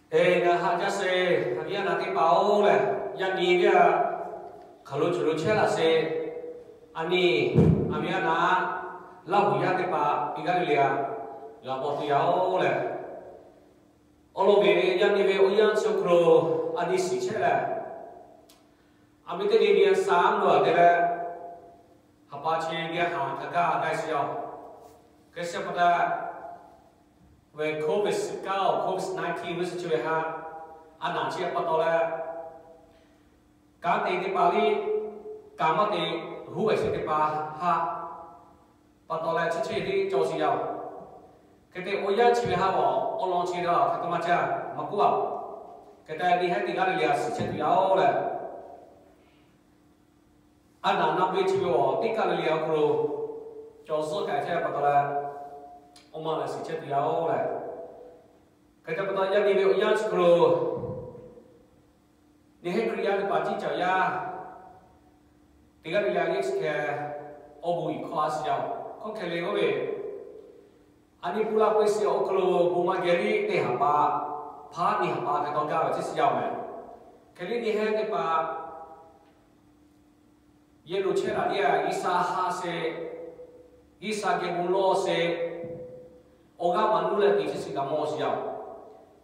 Eˬ, ngaˬ haꞈ jaˇ sheˍ, a viˉ a naˍ teˇ hpaˍ-oˬ lehˬ, yaˇ nyi ve a hk'aˬ lo choˬ lo chehˇ laˇ sheˍ. A nyi, a viˉ a naˍ, Laˇhuˍ yaˇ teˇ hpaˍ teˇ g'aˇ le le a g'a paw tuˬ yaˇ-oˬ lehˬ, awˬ lawn ve yaˇ nyi ve awˬ yanˇ chi awˬ hk'aw lo a nyi shiˍ chehˇ lehˬ, a miˬ teˇ nyi nyi a saˍ mvuhˇ a te leh, haˍ pa chi nyi haˍ hk'a gaˇ gaˇ shiˍ yaˇ-oˬ. Hk'e shiˍ pa taw, ve COVID nineteen, COVID nineteen ve chi ve haꞈ, a naˍ chi pa taw leh, kanˉ te teˇ hpaˍ liˇ, kanˉ maˇ te huˉ ve chi teˇ hpaˍ haꞈ, pa taw leh chi chehˇ liˇ cawˬ shiˍ yaˇ-oˬ. Hk'e te awˬ yanˇ chi ve haꞈ awˬ lawn chi lehˬ hk'aˬ hk'e maˇ caˇ maˇ k'oˆ-a. Hk'e te nyi hehˉ teˇ g'aˇ le le a shiˍ chehˇ tuˬ yaˇ-oˬ lehˬ, a naˍ naˆ ve chi ve awˬ teˇ g'aˇ le le awˬ hk'aw lo cawˬ zuhˆ k'ai chehˇ pa taw leh, awˬ ma lehˬ shiˍ chehˇ tuˬ yaˇ-oˬ lehˬ, hk'e te pa taw yaˇ nyi ve awˬ yanˇ chi hk'aw lo nyi hehˉ Hkriꞈ yaˇ teˇ hpaˍ ciˉ caˬ yaˇ teˇ g'aˇ le le a nyi chi hk'e awˬ bon iˍ hk'aw a shiˍ yaˇ-oˬ. Hk'aw hk'e le k'oˆ ve, a nyi pu la peu shiˍ awˬ hk'aw lo bon maˇ geh liˇ teˇ haˍ pa, hpaˇ nyi haˍ pa hk'e taw gaˇ ve chi shiˍ yaˇ-oˬ mehˍ. Hk'e liˇ nyi hehˉ teˇ hpaˍ yehˬ lo chehˇ laˬ liˇ a G'uiˬsha haꞈ sheˍ, G'uiˬsha geh bon lawˬ sheˍ, awˬ g'aˇ maˍ nuˇ leh teꞈ chi shiˍ g'a mawˬ shiˍ yaˇ-oˬ.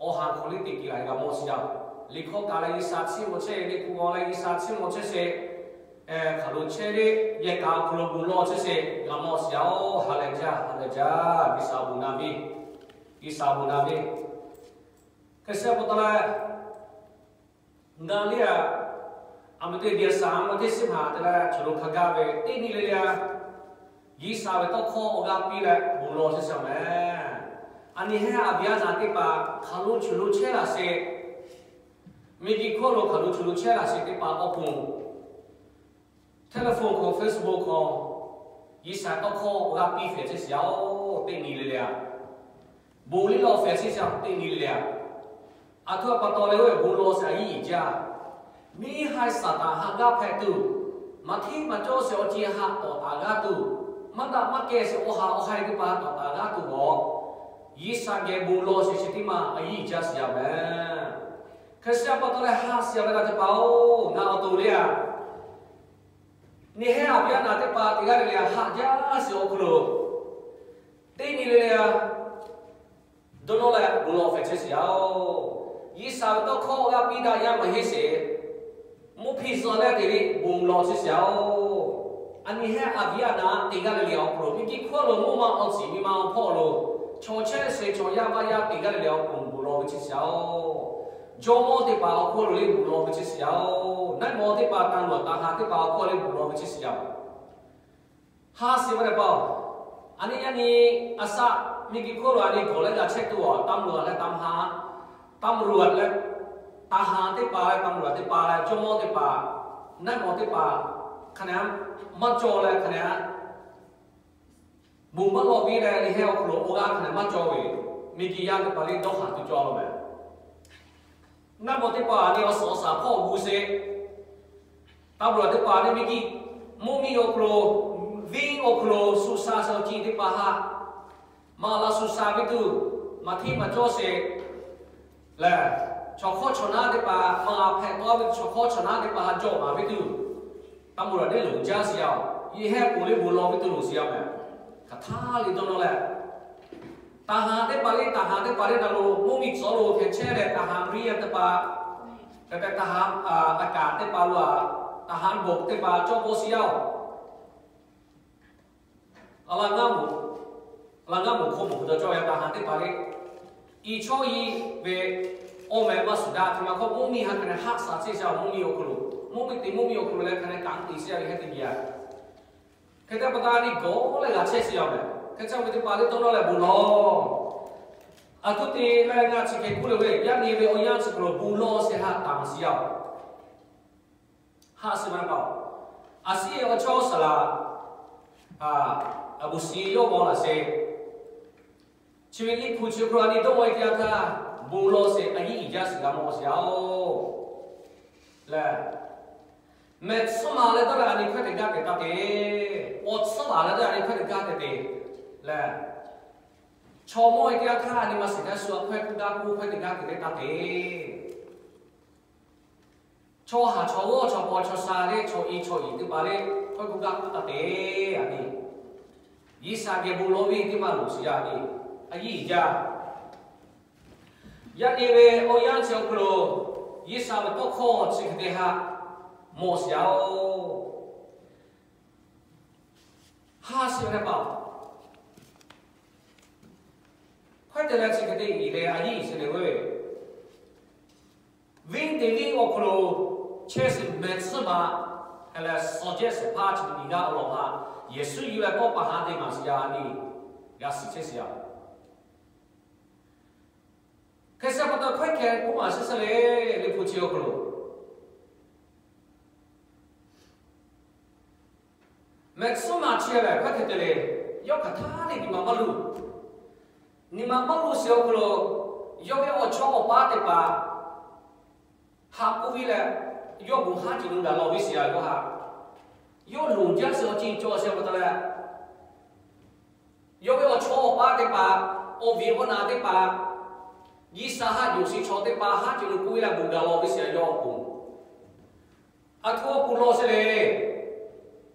Awˬ ha hk'aw liˇ teꞈ teꞈ laˬ g'a mawˬ shiˍ yaˇ-oˬ. Liꞈ hkawˇ kaꞈ leh G'uiˬsha chiˇ mvuh chehˇ, liꞈ hpu g'aw leh G'uiˬsha chiˇ mvuh chehˇ sheˍ, hk'aˬ lo chehˇ liˇ yehˬ kaꞈ awˬ hk'aw lo bon lawˬ chehˇ sheˍ g'a mawˬ shiˍ yaˇ-oˬ. Ha lehˬ jaˇ, ha lehˬ jaˇ, G'uiˬsha bon na ve, G'uiˬsha bon na ve. Hk'e shiˍ pa taw leh, ngaˬ liˇ a, a miˬ teˇ geh saˍ mvuhˇ teˇ shiˉ hpaˍ te leh choˬ lo hk'a gaˇ ve teˇ nyi le le a, G'uiˬsha ve tawˇ hkawˇ awˬ g'aˇ piˇ leh bon lawˬ chehˇ shiˍ mehˍ. A nyi hehˉ a viˉ a naˍ teˇ hpaˍ hk'aˬ lo choˬ lo chehˇ laˇ sheˍ, miˬguiˬ hkawˇ lo hk'aˬ lo choˬ lo chehˇ laˇ sheˍ teˇ hpaˍ awˬ pon telephone hk'aw, Facebook hk'aw, G'uiˬsha tawˇ hkawˇ awˬ g'aˇ piˇ hpehꞈ chehˇ shiˍ yaˇ-oˬ, teˇ nyi le le a. Bon liˇ lawˬ hpehꞈ chehˇ shiˍ yaˇ-oˬ, teˇ nyi le le a. Aˬ htoꞈ ma pa taw leh oˇ ve bon lawˬ sheˍ a yiˉ iˍ jaˇ. Miˇ haiˬ Saˍtanˍ haꞈ g'aˇ hpehꞈ tuˬ, maˇ hteˇ maˇ cawˇ sheˍ awˬ ceuˬ haꞈ tawˍ taˍ g'aˇ tuˬ, maˇ daꞈ maˇ kehˬ sheˍ awˬ ha awˬ ha e teˇ hpaˍ tawˍ taˍ g'aˇ tuˬ awˬ, G'uiˬsha geh bon lawˬ sheˍ chi teˇ maˇ a yiˉ iˍ jaˇ shiˍ yaˇ mehˍ. Hk'e shiˍ pa taw leh ha shiˍ ve laˬ teˇ hpaˍ-oˬ, ngaˬ awˬ to le a, nyi hehˉ a viˉ a naˍ teˇ hpaˍ teˇ g'aˇ le le a haꞈ jaˇ shiˍ awˬ hk'aw lo, teˇ nyi le le a, dawˇ nawˇ leh bon lawˬ hpehꞈ chehˇ shiˍ yaˇ-oˬ. G'uiˬsha ve tawˇ hkawˇ g'a piˇ daꞈ yaˇ maˇ heˆ sheˍ, mvuhˇ hpiˇ zuhꞈ leh teꞈ le bon lawˬ chehˇ shiˍ yaˇ-oˬ. A nyi hehˉ a viˉ a naˍ teˇ g'aˇ le le awˬ hk'aw lo, miˬguiˬ hkawˇ lo mvuhˇ ma awˬ shiˍ miˇ ma awˬ hpawˇ lo, chaw chehˇ sheˍ chaw yaˇ vaˇ yaˇ teˇ g'aˇ le le awˬ hk'aw lo bon lawˬ ve chehˇ shiˍ yaˇ-oˬ. Jawˇmawˇ teˇ hpaˍ awˬ hk'aw lo le bon lawˬ ve chehˇ shiˍ yaˇ-oˬ. Naiˉ mawˬ teˇ hpaˍ, taˇ luˬ taˍ ha teˇ hpaˍ awˬ hk'aw le bon lawˬ ve chehˇ shiˍ yaˇ-oˬ. Ha shiˍ ve teˇ hpaˍ-oˬ, a nyi yaˇ nyi a shaˆ miˬguiˬ hkawˇ lo a nyi gawˬ leh g'a chehˇ tuˬ a, taˇ luˬ leh taˇ ha, taˇ luˬ leh taˇ ha teˇ hpaˍ leh taˇ luˬ teˇ hpaˍ leh jawˇmawˇ teˇ hpaˍ, naiˉ mawˬ teˇ hpaˍ, hk'a nehˬ maˇ cawˬ leh hk'a nehˬ, bon maˇ lawˬ piˇ leh nyi hehˉ awˬ hk'aw lo awˬ g'aˇ hk'a nehˬ maˇ cawˬ ve, miˬguiˬ yaˇ teˇ hpaˍ le dawˇ haˍ tuˬ cawˬ lo mehˍ. Naiˉ mawˬ teˇ hpaˍ a nyi awˬ suhˍ awˬ shaˍ hpawˇ gu sheˍ, taˇ luˬ teˇ hpaˍ le miˬguiˬ mvuhˇ miˬ awˬ hk'aw lo, venˇ awˬ hk'aw lo shu sha shaˍ awˬ ciˉ teˇ hpaˍ haꞈ maˍ laˇ shu sha ve tuˬ, maˇ hteˇ maˇ cawˇ sheˍ lehˬ, chaw hk'awˇ chaw naˉ teˇ hpaˍ maˇ g'a hpehꞈ tawˆ ve, chaw hk'awˇ chaw naˉ teˇ hpaˍ haꞈ jawˇ maˍ ve tuˬ, taˇ luˬ leh teˇ luˬ jaˇ shiˍ yaˇ-oˬ. Nyi hehˉ k'oˍ le bon lawˬ ve tuˬ loˬ shiˍ yaˇ mehˍ. Hk'aˬ htaˇ le dawˇ nawˇ leh, taˍ ha teˇ hpaˍ le, taˍ ha teˇ hpaˍ le na lo mvuhˇ miˬ tcuh lo hpehꞈ chehˇ leh, taˍ ha Maˍriˆ yaˇ teˇ hpaˍ, hk'e te taˍ ha a kaˍ teˇ hpaˍ lo a, taˍ ha bon teˇ hpaˍ cawˇ k'o shiˍ yaˇ-oˬ. A la ngaˇ moˍ, a la ngaˇ moˍ hk'oˆ moˍ hui dawˇ cawˇ yaˇ taˍ ha teˇ hpaˍ le, i chawˇ i ve awˬ meh maˇ shuˍ daꞈ te ma hk'oˆ mvuhˇ miˬ ha hk'a nehˬ haˆ shaˍ chehˇ shiˍ yaˇ-oˬ. Mvuhˇ miˬ awˬ hk'aw lo, mvuhˇ miˬ teꞈ mvuhˇ miˬ awˬ hk'aw lo leh hk'a nehˬ kanˉ te shiˍ yaˇ ve hehˉ teˇ nyi a. Hk'e te pa taw a nyi gawˬ leh g'a chehˇ shiˍ yaˇ mehˍ. Hk'e chehˇ ve teˇ hpaˍ le dawˇ nawˇ leh bon lawˬ. Aˬ htoꞈ te leh ngaˬ chi hk'e k'oˆ le ve, yaˇ nyi ve awˬ yanˇ chi hk'aw lo bon lawˬ sheˍ haꞈ tanˍ shiˍ yaˇ-oˬ. Haˆ shiˍ ma pa-oˬ, a shiˍ awˬ chawˇ saˍ laꞈ, a, a bon shiˍ yawˇ g'aw laˬ sheˍ. Chi ve liꞈ hpu chi hk'aw lo a nyi dawˇ ve teˇ yanˇ htaˇ, bon lawˬ sheˍ a yiˉ iˍ jaˇ shiˍ g'a mawˬ shiˍ yaˇ-oˬ. Lehˬ, mehˬ tsuhˇ ma leh dawˇ leh a nyi hkawehˇ teꞈ gaˇ teꞈ taˇ te, awˬ tsuhˇ laˬ leh dawˇ a nyi hkawehˇ teꞈ gaˇ teꞈ te lehˬ, Chaw mawˇ e teˇ g'aˇ htaˇ nyi ma shiˍ htaˇ shu a hkawehˇ k'oˆ gaˇ k'oˆ hkawehˇ teˇ g'aˇ te leh taˇ te. Chaw haˍ chaw g'awˇ chaw paw chaw sha leh chaw i chaw iˍ teˇ hpaˍ leh hkawehˇ k'oˆ gaˇ k'oˆ taˇ te. A nyi, G'uiˬsha geh bon lawˇ ve teˇ maˇ loˍ shiˍ yaˇ nyi, a yiˇ jaˇ. Yaˇ nyi ve awˬ yanˇ chi awˬ hk'aw lo G'uiˬsha ve tawˇ hkawˇ chi hk'e te haꞈ mawˬ shiˍ yaˇ oˬ. Haˇ shiˍ ve teˇ hpaˍ hkawehˇ te leh chi hk'e te iˍ leh a yiˇ iˍ chi leh ve, venˇ te venˇ awˬ hk'aw lo chehˇ shiˍ mehˬ tsuhˇ ma, leh suhˍ jehˇ shehˍ hpaˇ chi miˬ g'aˇ awˬ lawn htaꞈ Yeˍsuˆ yuˬ leh tawˇ pa haꞈ te maˍ shiˍ yaˇ nyi, g'a shiˍ chehˇ shiˍ yaˇ. Hk'e shiˍ pa taw hkawehˇ hkeh k'oˆ maˍ shiˍ shiˍ le, Liꞈ hpu chi awˬ hk'aw lo mehˬ tsuhˇ ma chi lehˬ hkawehˇ hkeh te leh, yawˇ hk'aˬ htaˇ le nyi ma maˇ luˬ. Nyi ma maˇ luˬ shiˍ awˬ hk'aw lo yawˇ ve awˬ chawˇ awˬ paˉ teˇ hpaˍ haꞈ k'oˆ ve leh, yawˇ bon haˉ ceuˬ lo gaˬ law ve shiˍ yaˇ yawˇ haꞈ. Yawˇ loˍ jaˇ shiˍ awˬ ceuˬ cawˬ shiˍ pa taw leh, yawˇ ve awˬ chawˇ awˬ paˉ teˇ hpaˍ, awˬ viˉ awˬ naˍ teˇ hpaˍ, G'uiˬsha haꞈ yonˍ shiˍ chaw teˇ hpaˍ haˉ ceuˬ lo k'oˆ ve leh bon gaˬ law ve shiˍ yaˇ yawˇ awˬ pon, a htoꞈ awˬ pon law shiˍ le.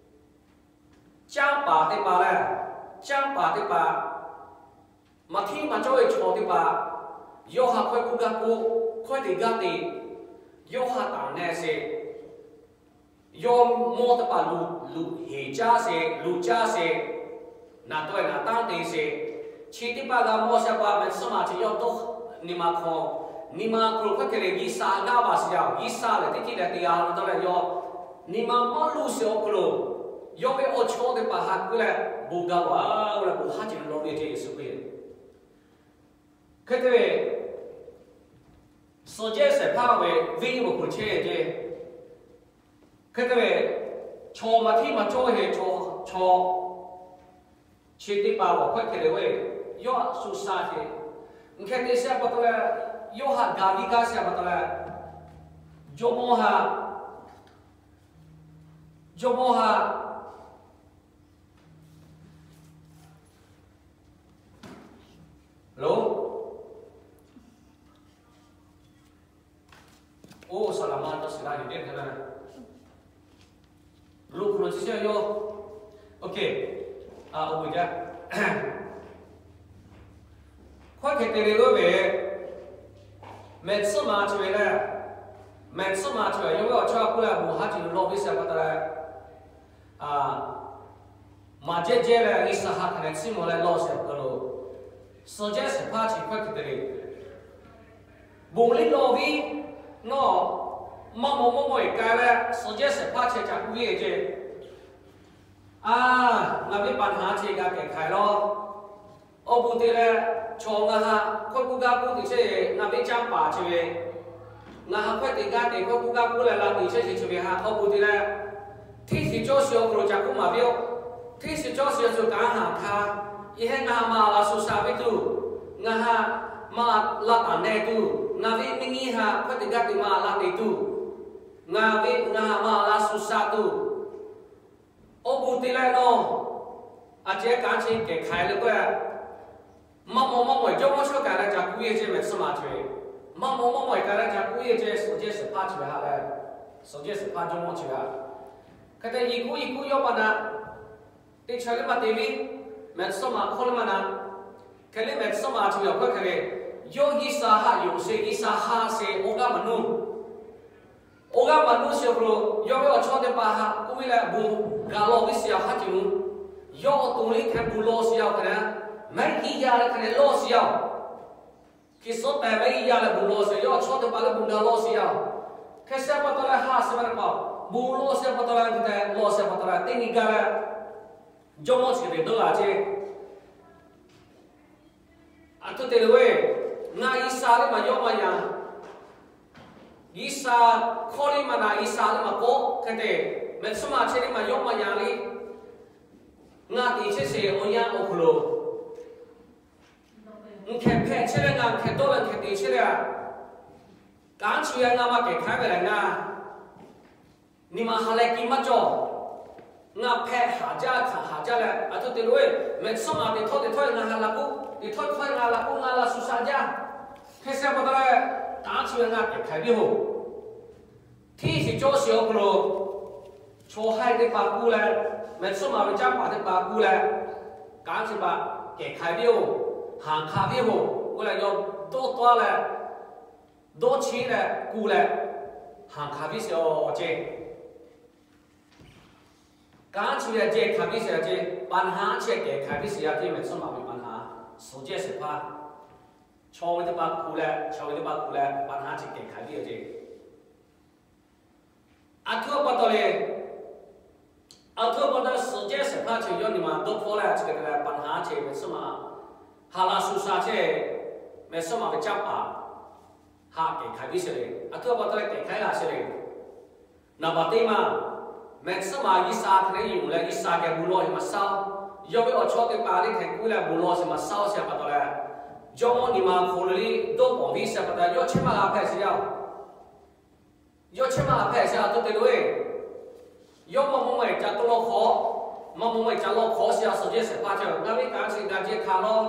Canˇ paˍ teˇ hpaˍ leh, canˇ paˍ teˇ hpaˍ, maˇ hteˇ maˇ cawˇ ve chaw teˇ hpaˍ, yawˇ haꞈ hkawehˇ k'oˆ gaˇ k'oˆ, hkawehˇ te gaˇ te, yawˇ haꞈ taˍ neh sheˍ, yawˇ mawˇ teˇ hpaˍ luˬ luˬ heˍ caˇ sheˍ, luˬ caˇ sheˍ, naˍ taweh naˍ tanˇ te sheˍ, chi teˇ hpaˍ g'a mawˇ sheˍ pa mehˬ tsuhˇ ma chi yawˇ tawˇ nyi ma hk'aw, nyi ma hk'aw lo hkawehˇ hkeh leh G'uiˬsha g'aˇ va shiˍ yaˇ, G'uiˬsha lehˬ teˇ hkiˆ leh te g'a ve taˇ leh yawˇ nyi ma maˇ luˬ shiˍ awˬ hk'aw lo, yawˇ ve awˬ chawˇ teˇ hpaˍ haꞈ k'oˆ leh bon gaˬ law, a leh bon haˉ ceuˬ lo law ve ceh Yeˍsuˆ k'oˆ ve. Hk'e te ve, suhˍ jehˇ shehˍ hpaˇ ve venˇ awˬ hk'aw lo chehˇ ve, hk'e te ve, chaw maˇ hteˇ maˇ cawˇ ve chaw, chaw chi teˇ hpaˍ awˬ hkawehˇ hkeh leh ve, yawˇ haꞈ shu sha sheˍ. Hk'e te sheˍ pa taw leh, yawˇ haꞈ gaˬ liˇ gaˇ sheˍ pa taw leh, jawˇmawˇ haꞈ, jawˇmawˇ haꞈ lo, oˇ saˍ laˍ ma taw shiˍ la yuˬ teˇ hk'e la, lo hk'aw lo chi sheˍ yawˇ, oˇ hk'e, a, oˇ ve jaˇ. Hkawehˇ hkeh te leh g'uˇ ve, mehˬ tsuhˇ ma chi ve leh, mehˬ tsuhˇ ma chi ve yawˇ ve awˬ chawˇ k'oˆ leh bon haˉ ceuˬ lo law ve shiˍ pa taw leh, a, maˇ jehˇ jehˇ leh G'uiˬsha haꞈ hk'aˬ hk'e chiˇ mvuh leh law sheˍ hk'aw lo, suhˍ jehˇ shehˍ hpaˇ chi hkawehˇ hkeh te leh, bon liˇ law ve, nawˬ maˇ mawˬ maˇ mawˬ e k'ai leh suhˍ jehˇ shehˍ hpaˇ chi ca k'oˆ ve ceh, a, ngaˬ ve paˍ htaꞈ chi g'a kehˬ hk'ai law. Awˬ bon te leh, chaw ngaˬ haꞈ hkawehˇ k'oˆ gaˇ k'oˆ te chehˇ, ngaˬ ve canˇ paˍ chi ve, ngaˬ haꞈ hkawehˇ te gaˇ te hkawehˇ k'oˆ gaˇ k'oˆ leh la te chehˇ sheˍ chi ve haꞈ awˬ bon te leh, hteˇ shiˍ cawˇ shiˍ awˬ hk'aw lo ca k'oˆ maˍ ve yoˬ. Hteˇ shiˍ cawˇ shiˍ awˬ ceuˬ kaꞈ haꞈ htaˇ, yehˬ hehˉ ngaˬ haꞈ maˇ la shu sha ve tuˬ, ngaˬ haꞈ maˇ la taˍ neh tuˬ, ngaˬ ve mvuhˇ nyi haꞈ hkawehˇ te gaˇ te maˇ la te tuˬ, ngaˬ ve ngaˬ haꞈ maˇ la shu sha tuˬ, awˬ bon te leh nawˬ, a ceh kaꞈ chi kehˬ hk'ai le k'o, maˇ mawˬ maˇ mawˬ e jawˇmawˇ chawˇ kaꞈ leh ca k'oˆ ve ceh mehˬ tsuhˇ ma chi ve, maˇ mawˬ maˇ mawˬ e kaꞈ leh ca k'oˆ ve ceh suhˍ jehˇ shehˍ hpaˇ chi ve haꞈ leh, suhˍ jehˇ shehˍ hpaˇ jawˇmawˇ chi ve haꞈ. Hk'e te yiˍ kuˉ yiˍ kuˉ yawˇ maˇ na, teˇ chaw leh maˇ te ve, mehˬ tsuhˇ ma hk'oˆ leh maˇ na, hk'e leh mehˬ tsuhˇ ma chi ve awˬ hkawehˇ hkeh leh, yawˇ G'uiˬsha haꞈ yonˍ sheˍ, G'uiˬsha ha sheˍ, awˬ g'aˇ maˍ nuˇ awˬ g'aˇ maˍ nuˇ sheˍ awˬ hk'aw lo, yawˇ ve awˬ chawˇ teˇ hpaˍ haꞈ k'oˆ ve leh bon gaˬ law ve shiˍ yaˇ haˉ ceuˬ lo, yawˇ awˬ to liˇ hk'e bon law shiˍ yaˇ oˬ hk'e leh, mehˉ g'uˇ yaˇ leh hk'e leh law shiˍ yaˇ oˬ. Hk'e suhˉ tehꞈ mehˉ g'uˇ yaˇ leh bon law shiˍ, yawˇ awˬ chawˇ teˇ hpaˍ leh bon gaˬ law shiˍ yaˇ oˬ. Hk'e shiˍ pa taw leh ha shiˍ ma teˇ hpaˍ, bon law shiˍ pa taw leh hk'e te law shiˍ pa taw leh teˇ nyi gaˇ leh, jawˇmawˇ chi hk'e te dawˇ la ceh A htoꞈ te leh ve, ngaˬ G'uiˬsha leh maˇ yawˇ maˇ yan. G'uiˬsha hkawˇ leh maˇ na, G'uiˬsha leh maˇ kawˆ hk'e te, mehˬ tsuhˇ ma chehˇ leh maˇ yawˇ maˇ yan leh, ngaˬ te chehˇ sheˍ awˬ yanˇ awˬ hk'aw lo, hk'e hpehꞈ chehˇ leh ngaˬ hk'e dawˇ leh hk'e te chehˇ leh, kanˉ chi ve ngaˬ maˇ kehˬ hk'aiˉ ve leh ngaˬ nyi ma ha leh kiˇ maˇ cawˬ. Ngaˬ hpehꞈ haˍ jaˇ hkanˍ haˍ jaˇ leh, a htoꞈ te leh ve, mehˬ tsuhˇ ma te htawˇ te htawˇ ngaˬ ha la k'oˆ, Teˇ htawˇ htawˇ ngaˬ laꞈ k'oˆ ngaˬ laꞈ shu sha jaˇ. Hk'e sha pa taw leh, kanˉ chi ve ngaˬ kehˬ hk'ai piˇ-oˬ. Hteˇ shiˍ cawˇ shiˍ awˬ hk'aw lo chaw haiˬ teˇ hpaˍ k'oˆ leh, mehˬ tsuhˇ maˬ ve canˇ paˍ teˇ hpaˍ k'oˆ leh, kanˉ chi pa kehˬ hk'ai piˇ-oˬ, haˍ hk'a piˇ-oˬ k'oˆ leh, yawˇ dawˇ tawˇ leh, dawˇ cheˇ leh k'oˆ leh, haˍ hk'a piˇ sheˍ-oˬ ceˇ. Kanˉ chi ve a ceh hk'a piˇ sheˍ-a ceˇ, ปัญหา chi kehˬ hk'a piˇ sheˍ-a ceˇ, mehˬ tsuhˇ maˬ ve ปัญหา suhˍ jehˇ shehˍ hpaˇ, chaw ve teˇ hpaˍ k'oˆ leh, chaw ve teˇ hpaˍ k'oˆ leh ปัญหา chi kehˬ hk'a piˇ-a ceˇ. Aˬ htoꞈ ma pa taw le, aˬ htoꞈ ma pa taw suhˍ jehˇ shehˍ hpaˇ chi yawˇ nyi ma dawˇ hpawˇ leh chi hk'e te leh ปัญหา chi mehˬ tsuhˇ maˬ, haˍ laꞈ shu sha chehˇ, mehˬ tsuhˇ maˬ ve canˇ paˍ haꞈ kehˬ hk'a piˇ sheˍ le. Aˬ htoꞈ ma pa taw leh kehˬ hk'a laˇ sheˍ le. Naˍ baˬ teˇ maˬ, mehˬ tsuhˇ maˬ G'uiˬ sha hk'e le yuˬ leh G'uiˬ sha geh bon lawˬ sheˍ maˇ shaˉ-oˬ. Yawˇ ve awˬ chawˇ teˇ hpaˍ le hk'e k'oˆ leh bon lawˬ sheˍ maˇ shaˉ-oˬ sheˍ pa taw leh, jawˇ mawˇ nyi ma hk'aw lo le dawˇ pawˍ viˇ sheˍ pa taw, yawˇ chehˇ maˇ g'a hpehꞈ sheˍ yaˇ-oˬ. Yawˇ chehˇ maˇ g'a hpehꞈ sheˍ aˬ htoꞈ te lo e. Yawˇ maˇ maw maˇ ca k'oˆ lawˇ hk'awꞈ, maˇ maw maˇ ca lawˇ hk'awꞈ sheˍ-a suhˍ jehˇ shehˍ hpaˇ chi ngaˬ ve kanˉ chi g'a jehˇ hk'a lawˇ.